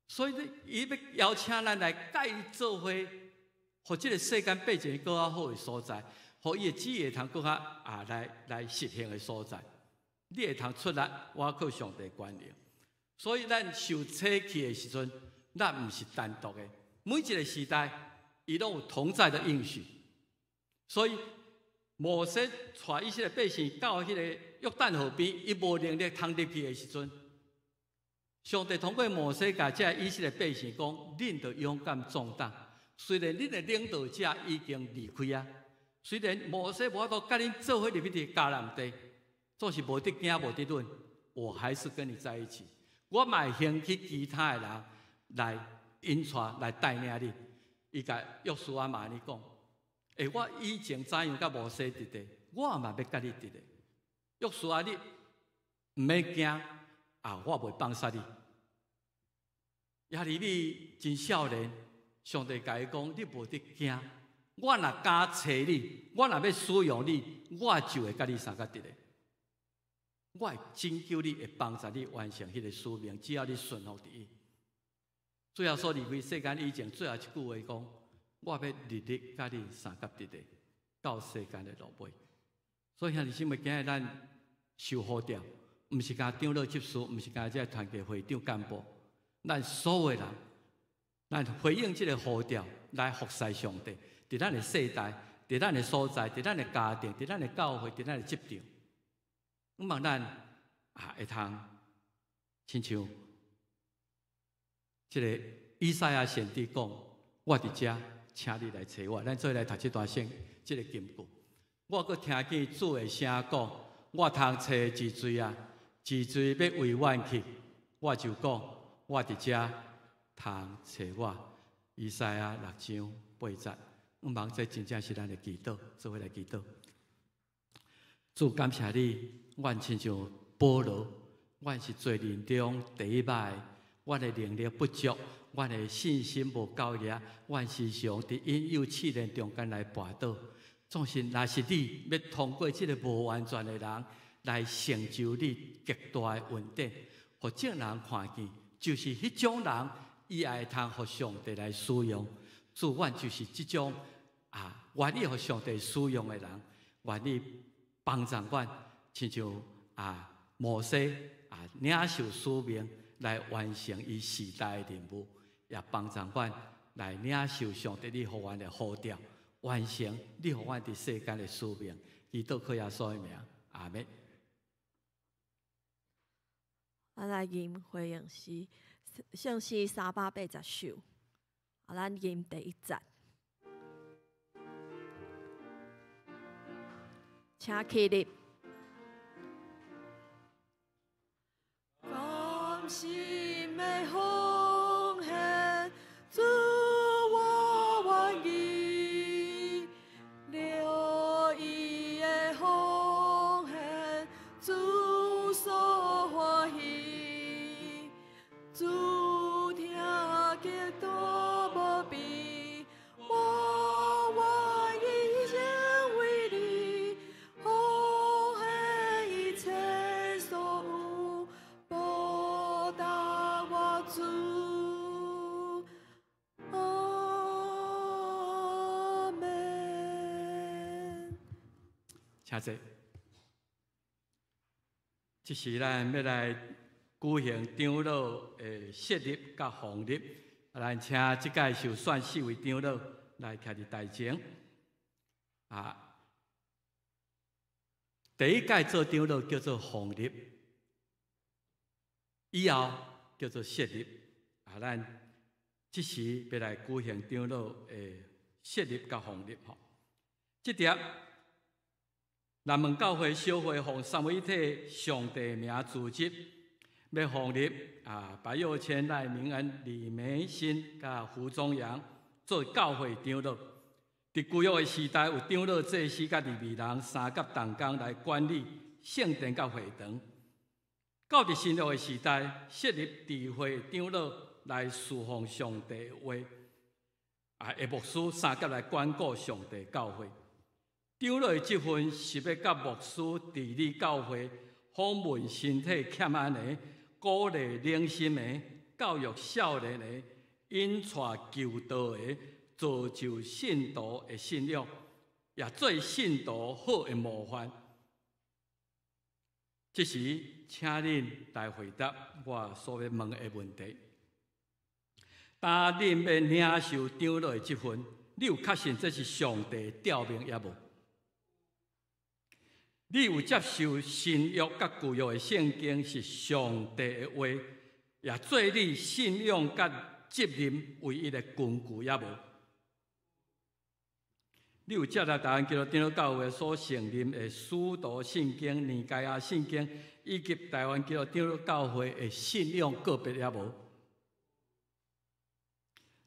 所以伊欲邀請咱來佮伊做伙，予這個世間變成閣較好的所在，予伊的旨意會通閣較啊來實行的所在。你會通出力，我靠上帝權能。所以咱受差去的時陣，咱毋是單獨的。每一個時代，伊攏有同在的應許。所以摩西帶以色列百姓到彼個約旦河邊，伊無能力通入去的時陣，上帝通過摩西共這以色列百姓講：恁著勇敢壯膽。雖然恁的領導者已經離開啊，雖然摩西無法度佮恁做伙入去佇迦南地，總是無得驚，無得忍，我還是跟你在一起。我嘛會興起其他的人來引帶，來帶領你。伊共約書亞嘛按呢講：欸，我以前怎樣佮摩西佇咧，我嘛欲佮你佇咧。約書亞，你毋免驚啊，我袂放殺你。耶利米真少年，上帝共伊講：你無得驚，我若敢揣你，我若欲使用你，我就會佮你相佮佇咧。我會拯救你，會幫助你完成彼個使命，只要你順服佇伊。主耶穌離開世間以前，最後一句話講：我欲日日佮你相佮佇咧，到世間的落尾。所以兄弟姊妹，今日咱受呼召，毋是干長老執事，毋是干這個團契會長幹部，咱所有的人，咱回應這個呼召，來服侍上帝，佇咱的世代，佇咱的所在，佇咱的家庭，佇咱的教會，佇咱的職場。希望咱啊會通親像這個以賽亞先知講：我佇遮，請你來揣我。咱做伙來讀這段聖這個金句。我閣聽見主的聲講：我通揣的之濟啊，治罪欲為阮去，我就講，我佇遮通揣我。以賽亞六章八節，毋茫這真正是咱的祈禱，做伙來祈禱。主感謝你，阮親像保羅，阮是罪人中第一歹，阮的能力不足，阮的信心無夠額，阮時常佇引誘試煉中間來跋倒。總是若是你欲通過這个無完全的人來成就你極大的恩典，予眾人看見，就是彼種人，伊也會通予上帝來使用。主，阮就是這種啊，願意予上帝使用的人，願意幫助阮，親像啊摩西啊領受使命來完成伊時代的任務，也幫助阮來領受上帝你予阮的呼召，完成你予阮佇世間的使命。祈禱靠耶穌的名，阿們。咱來吟回應詩，聖詩380首，啊，咱吟第一節，請起立。甘心的奉獻，主我願意，樂意的奉獻，主所歡喜，主聽極大無比，我願意成為你，奉獻一切所有，報答我主。阿們。請坐。這時咱欲來舉行長老的設立佮封立，咱請這屆受選四位長老來徛佇台前。啊，第一屆做長老叫做封立，以後叫做設立。啊，咱這時欲來舉行長老的設立佮封立吼。這疊南門教會小會奉三位一體上帝名組織，欲封立啊白佑謙、賴明恩、李梅新佮胡宗陽做教會長老。佇舊約的時代，有長老、祭司佮利未人三甲同工來管理聖殿佮會堂。到佇新約的時代，設立智慧長老來侍奉上帝的話，啊，的牧師三甲來管顧上帝教會。長老的職分是欲佮牧師治理教會，訪問身體欠安的，鼓勵靈心的，教育少年的，引帶求道的，造就信徒的信仰，也做信徒好的模範。這時，請恁來回答我所欲問的問題。當恁欲領受長老的職分，你有確信這是上帝調命抑無？你有接受新約佮舊約的聖經是上帝的話，也做你信仰佮責任唯一的根據抑無？你有接納台灣基督長老教會所承認的使徒信經、尼該亞信經，以及台灣基督長老教會的信仰告別抑無？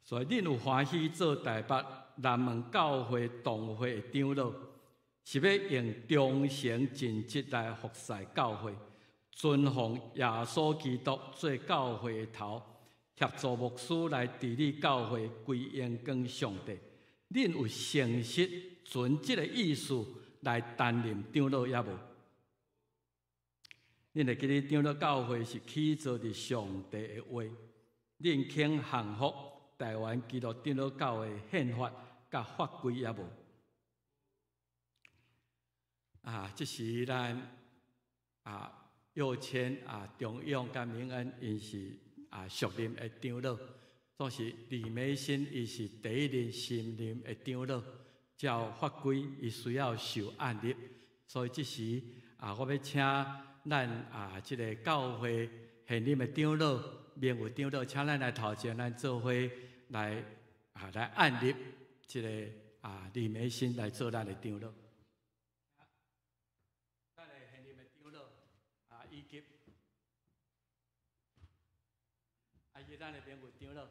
所以，恁有歡喜做台北南門教會同會的長老，是欲用忠誠盡職來服侍教會，尊奉耶穌基督做教會的頭，協助牧師來治理教會，歸榮光上帝。恁有誠實存這个意思來擔任長老抑無？恁會記得長老教會是起造佇上帝的話，恁肯降服台灣基督長老教會憲法佮法規抑無？啊，這時咱啊佑謙啊中勇佮明恩，𪜶是啊屬任的長老。總是李梅新，伊是第一任新任的長老，照法規，伊需要受按立，所以這時啊，我欲請咱啊這个教會現任的長老、名譽長老，請咱來頭前，咱做伙來啊來按立這个啊李梅新來做咱的長老。咱的現任的長老啊，以及啊，伊咱的名誉长老。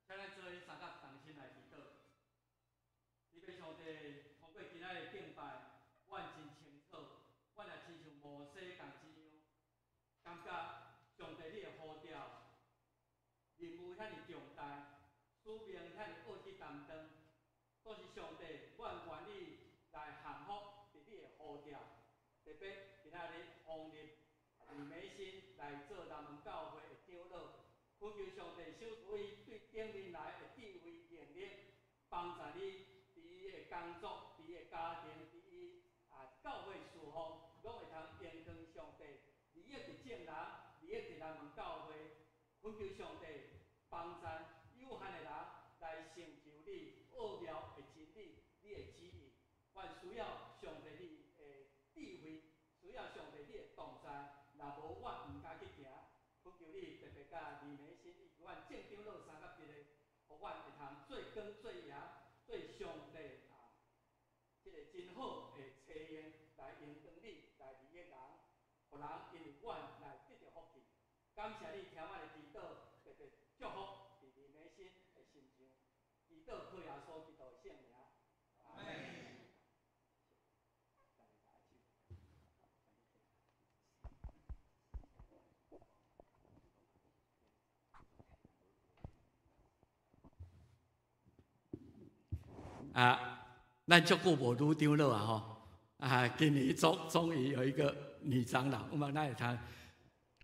请咱做伙三甲同心来祈祷。天父上帝，通过今仔日敬拜，阮真清楚，阮也亲像摩西仝一样，感觉上帝你的呼召，任务遐尔重大，使命遐尔爱去担当。但是上帝，阮愿意来降服伫你的呼召，特别今仔日封立李美心来做南门教会的长老。恳求上帝赏赐伊对顶面来的智慧能力，帮助你伫伊的工作、伫伊的家庭、伫伊教会事奉，拢会通荣光上帝，利益伫众人，利益伫南门教会。恳求上帝帮助有限的人来成就你奥妙的真理，你的旨意。阮需要上帝你的智慧，需要上帝你的同在，若无阮毋敢去行。恳求你特别佮李美心以及阮郑长老三甲别个，予阮会通做光做盐，做上帝这个真好的册用来荣光你，来利益人，予人因为阮来得著福气。感谢你听阮的祈祷，特别祝福伫李美心的身上。祈祷靠耶稣基督的圣名。阿门。咱足久无女长老啊吼！今年终于有一个女长老，有无？咱会通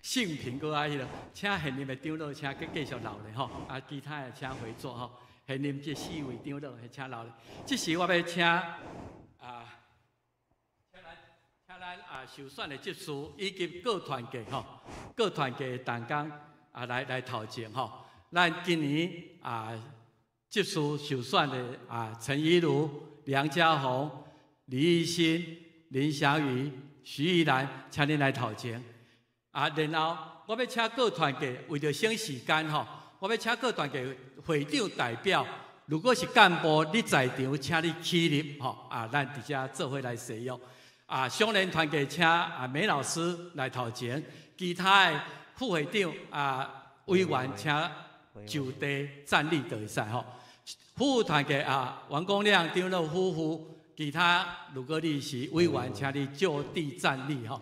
性平阁爱彼落，请现任的长老，请继续留咧吼。其他的请回座吼。现任这四位长老，请留咧。这时我欲请请咱受选的执事以及各团契吼，各团契的同工来头前吼。咱今年执事受选的陈怡如、梁家宏、李义新、林祥瑜、徐玉兰，请恁来头前。然后我欲请各团契，为著省时间吼，我欲请各团契会长代表，如果是干部你在场，请你起立吼。咱伫遮做伙来誓约。少年团契请梅老师来头前，其他的副会长委员请就地站立就会使吼。夫妇团契王公亮长老夫妇，其他如果你是委员，请你就地站立吼。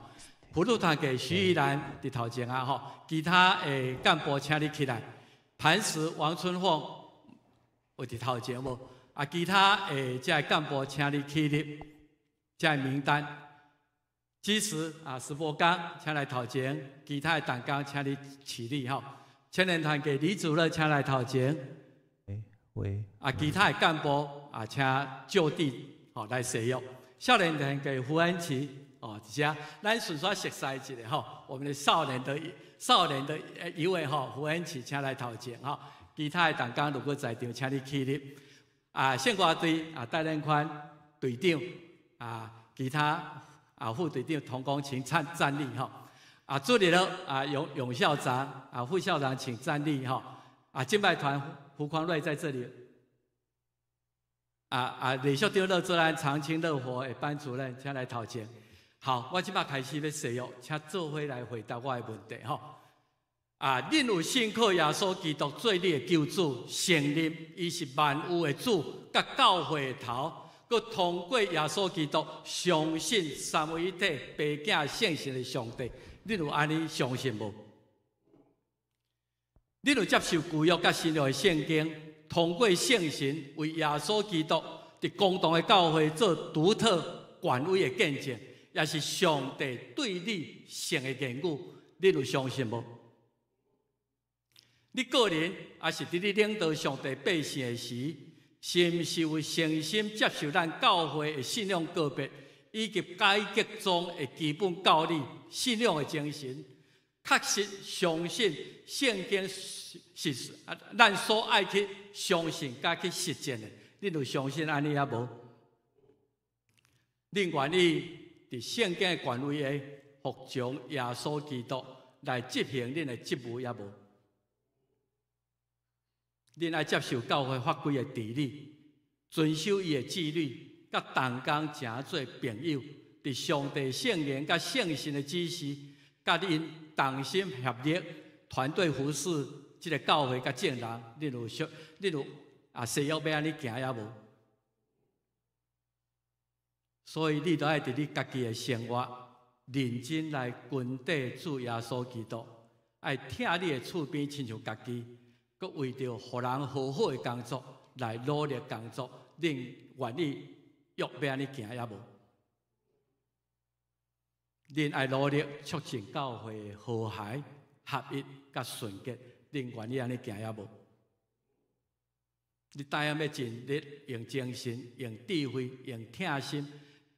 辅导团契徐玉兰伫头前啊吼，其他的干部请你起来。磐石王春凤有伫头前无？其他的这个干部请你起立，这个名单。支持石博刚请来头前，其他的同工请你起立吼。青年团契李主任请来头前。喂。其他的干部请就地来誓约。少年团契胡安琪伫遮，咱顺续熟悉一下吼，我们的少年的一位吼，胡安琪请来头前吼。其他的同工如果在场，请你起立。圣歌队戴连宽队长其他副队长同工请站立吼。助理了永校长副校长请站立吼。敬拜团胡匡瑞在这里。李秀长老做咱长青乐活的班主任，请来头前。好，我这摆开始欲誓约，请做伙来回答我的问题吼。恁有信靠耶稣基督做你的救主，承认伊是万有的主，佮教会的头，阁通过耶稣基督相信三位一体父子圣神的上帝，恁有按呢相信无？恁有接受旧约佮新约的圣经，通过圣神为耶稣基督伫公同的教会做独特权威的见证，也是上帝对你性的言语，恁有相信无？你个人也是伫你领导上帝百姓的时，是毋是有誠心接受咱教會的信仰告白，以及改革宗的基本教理、信仰的精神？確實相信聖經是咱所愛去相信、佮去實踐的。恁有相信按呢抑無？恁願意佇聖經的權威下服從耶穌基督來執行恁的職務抑無？恁愛接受教會法規的治理，遵守伊的紀律，佮同工成做朋友，佇上帝聖靈佮聖神的指示，佮恁同心協力，團隊服侍這个教會佮眾人，恁有說，恁有啊誓約欲按呢行抑無？所以你著愛佇你家己的生活認真來跟綴主耶穌基督，愛疼你的厝邊親像家己，閣為著予人和好的工作來努力工作，恁願意約欲按呢行抑無？恁愛努力促進教會和諧、合一、佮純潔，恁願意按呢行抑無？你答應欲盡力用精神、用智慧、用疼心、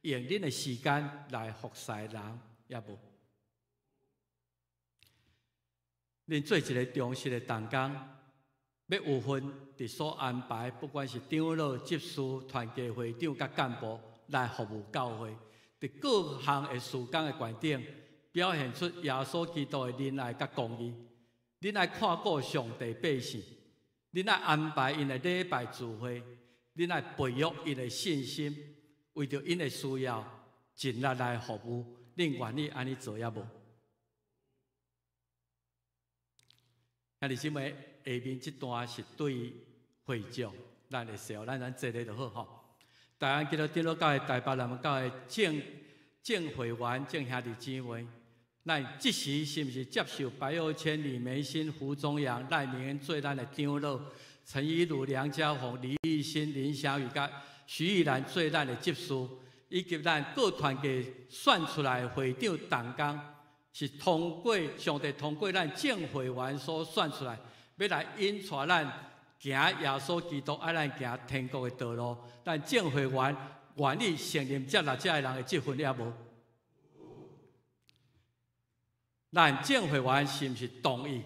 用恁的時間來服侍人，抑無？恁做一个忠實的同工，欲有份佇所安排，不管是長老、執事、團契會長佮幹部來服務教會，佇各項的事工的觀點，表現出耶穌基督的仁愛佮公義。恁愛看顧上帝百姓，恁愛安排𪜶的禮拜聚會，恁愛培育𪜶的信心，為著𪜶的需要，盡力來服務。恁願意按呢做抑無？兄弟姊妹，下面這段是對會眾咱的時候，咱坐咧就好吼。台灣基督長老教會台北南門教會正會員、眾兄弟姊妹，咱這時是毋是接受白幼謙、李梅欣、胡宗陽、賴明恩做咱的長老，陳一儒、梁家宏、李義新、林祥宇、佮徐玉蘭做咱的執事，以及咱各團體選出來會長同工，是通過上帝通過咱眾會員所選出來，欲來引帶咱行耶穌基督愛咱行天國的道路。咱眾會員願意承認這六個人的職分抑無？咱眾會員是毋是同意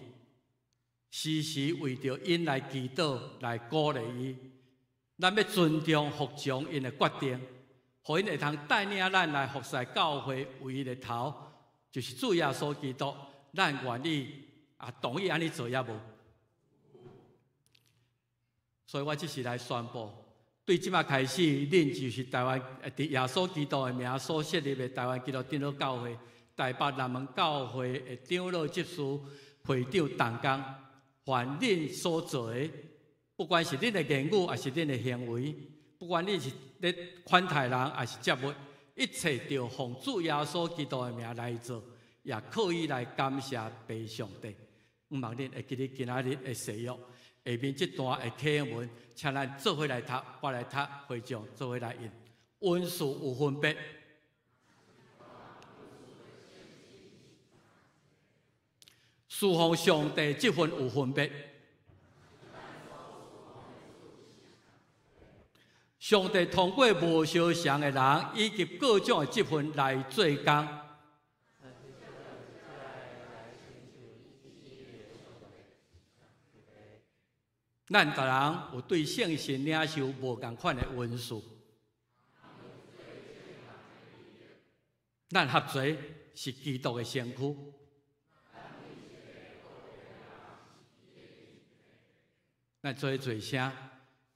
時時為著𪜶來祈禱、來鼓勵伊？咱欲尊重、服從𪜶的決定，予𪜶會通帶領咱來服侍教會唯一的頭，就是主耶穌基督。咱願意啊，同意按呢做抑無？所以我這時來宣布，對這馬開始，恁就是台灣佇耶穌基督的名所設立的台灣基督長老教會台北南門教會的長老執事、會長同工，凡恁所做的，不管是恁的言語，抑是恁的行為，不管恁是咧款待人，抑是接物，一切著奉主耶穌基督的名來做，也靠伊來感謝父上帝。毋望恁會記得今仔日的誓約。下面這段的啟應文，請咱做伙來讀，我來讀，會眾做伙來應。恩賜有分別，侍奉上帝這份有分別。上帝通過無相像的人以及各種的職分來做工。咱逐人有對聖神領受無仝款的恩賜，咱合齊是基督的身軀。咱做做聲，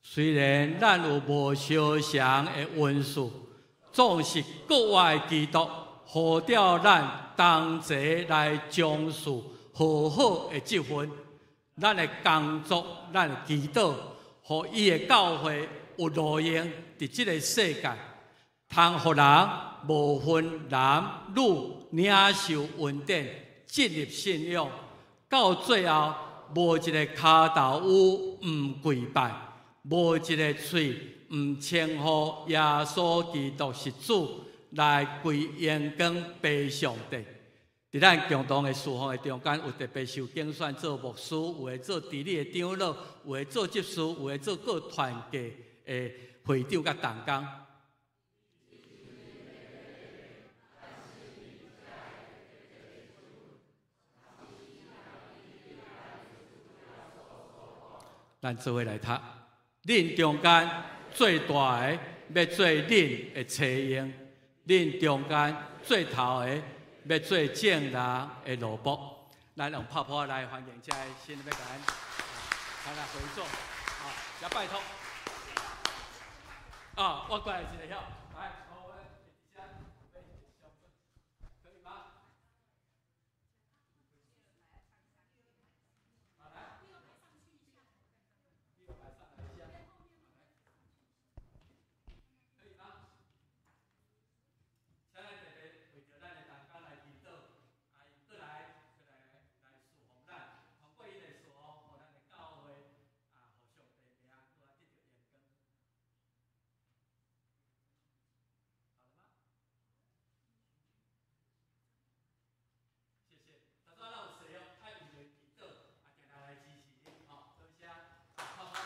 雖然咱有無相像的恩賜，總是國外的基督呼召咱同齊來從事和好的職分。咱的工作，咱的祈禱，予伊的教會有路用佇這个世界，通予人無分男女領受恩典，進入信仰。到最後，無一个跤頭趺毋跪拜，無一个喙毋稱呼耶穌基督是主，來歸榮光父上帝。佇咱共同的侍奉的中間，有特別受揀選做牧師，有的做治理的長老，有的做執事，有的做各團契的會長佮同工。咱做伙來讀，恁中間最大的欲做恁的差役，恁中間最頭的欲做眾人的奴僕。咱用拍噗仔來歡迎這个新的欲共咱來合作，啊，也拜託。啊，我過來一下，來，我可以嗎？好，來，可以嗎？請咱特別為著咱的同工來祈禱，啊，伊過來來侍奉咱，透過伊的侍奉，予咱的教會啊，予上帝名閣較得著榮光。好了嗎？謝謝。頭拄仔咱有說哦，愛為著祈禱，啊，定定來支持恁，吼，多謝。啊，好好來。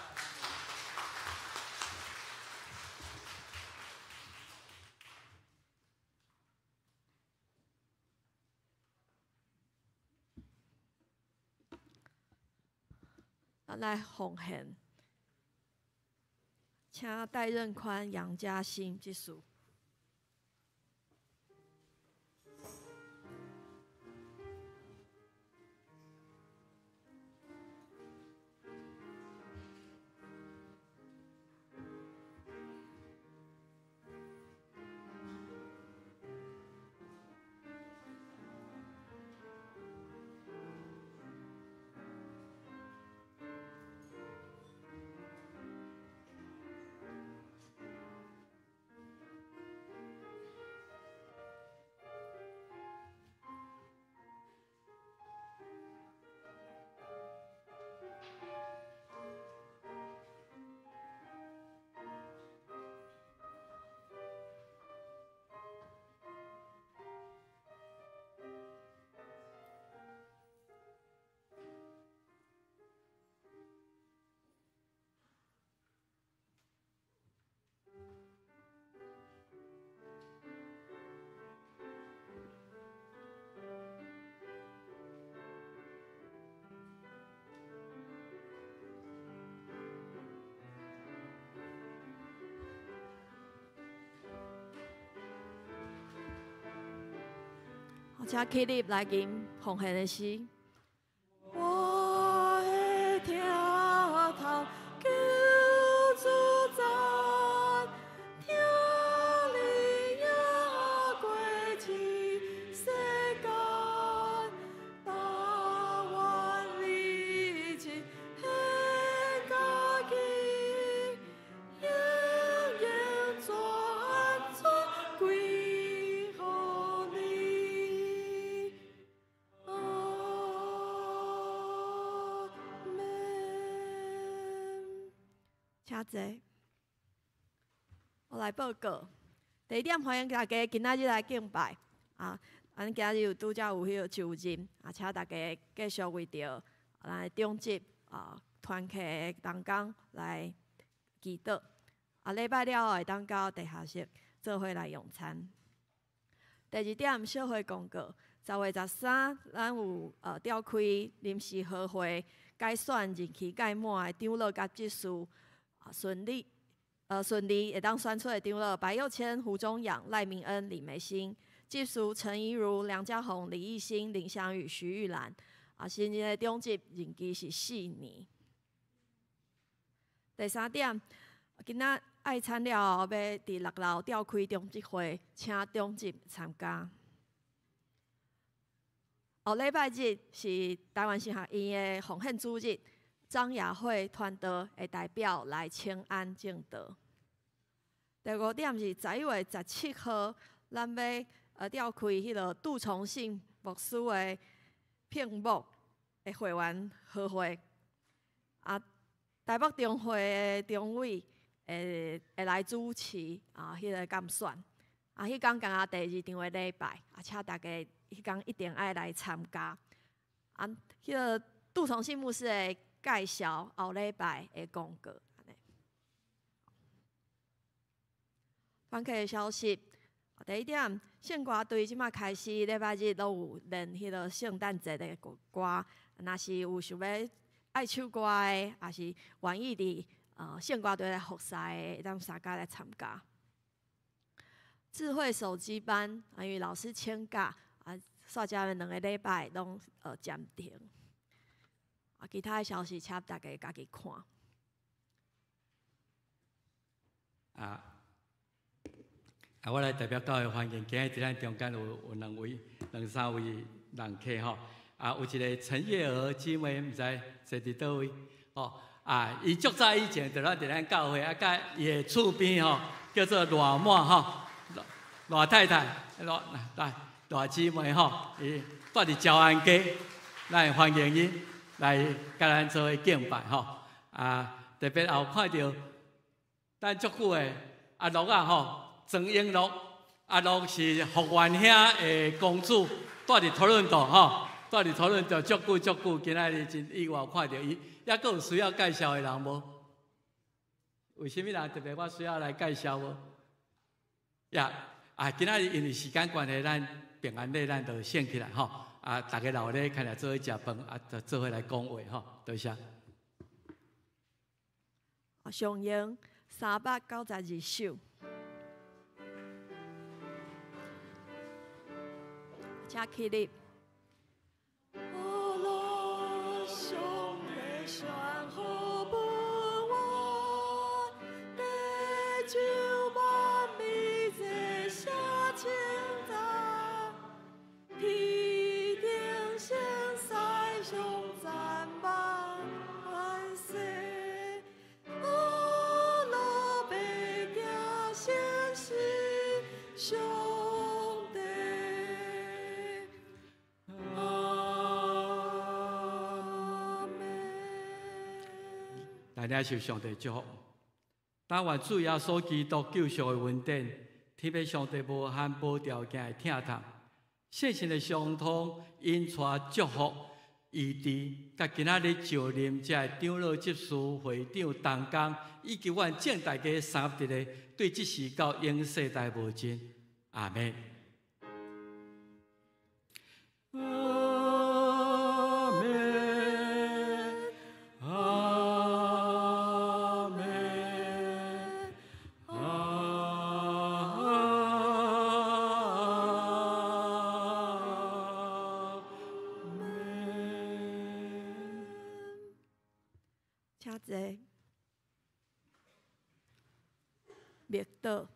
咱來奉獻，請戴任寬、楊嘉欣執事。請起立來吟奉獻的詩。我的疼痛求主讚，疼你也過這世間，但願你真獻家己，永永全全歸予你。阿們。請坐。我來報告。第一點，歡迎大家今仔日來敬拜。啊，咱今日有拄才有彼個就任，啊，請大家繼續為著咱的長執啊團契的同工來祈禱。啊，禮拜了後會當到地下室做伙來用餐。第二點，小會公告：10月13，咱有召開臨時合會，改選任期屆滿的長老佮執事，順利會當選出的長老白佑謙、胡忠陽、賴明恩、李梅欣，執事陳怡如、梁家宏、李義興、林祥宇、徐玉蘭。啊，新任的長執任期是4年。第三點，今仔愛餐了後，欲佇6樓召開長執會，請長執參加。後禮拜日是台灣神學院的奉獻主日，張雅慧傳道會代表來請安證道。第五點是11月17號，咱欲召開彼个杜崇信牧師的聘牧的會員合會。啊，台北中會的中委會來主持啊，彼個監選。啊，彼工敢若第二場的禮拜，啊，請大家彼工一定愛來參加。啊，彼个杜崇信牧師會介紹後禮拜的公告。按呢。访客的消息，第一点，圣歌队这马开始礼拜日拢有练彼个圣诞节的歌，若是有想欲爱唱歌的，抑是愿意伫圣歌队来服侍的，会当相佮来参加。智慧手机班，因为老师请假，啊，煞遮2个礼拜拢暂停。啊，其他的消息，请大家家己看。啊，我来代表教会欢迎，今日伫咱中间有两位、两三位人客吼。啊，有一个陈月娥姊妹，毋知坐伫佗位吼。啊，伊足早以前就咱伫咱教会，啊，佮伊的厝边吼，叫做赖满吼，赖太太，赖来赖姊妹吼，伊蹛伫招安街，咱欢迎𪜶来佮咱做伙敬拜吼。啊，特别也有看著咱足久的阿乐仔吼，庄英乐，阿乐是福源兄的公主，蹛伫多伦多吼，蹛伫多伦多足久足久，今仔日真意外看著伊，犹阁有需要介绍的人无？有啥物人特别我需要来介绍无？呀，啊，今仔日因为时间关系，咱平安礼咱就献起来吼。啊，逐家留咧，看来做伙食饭，啊，就做伙来讲话吼。多谢。上英392首。请起立。阿拉上帝上好本我，地球万美这写称赞，天顶圣使上赞万世，阿拉欲行显示上帝。阿门。来领受上帝祝福。但愿主耶稣基督救赎的恩典，天父上帝无限无条件的疼痛，圣神的相通，引带祝福，医治，佮今仔日就任这个长老执事会长同工，以及阮众大家三合一个，对这时到永世代无尽。阿们。阿们，阿们，阿们。请坐。默祷。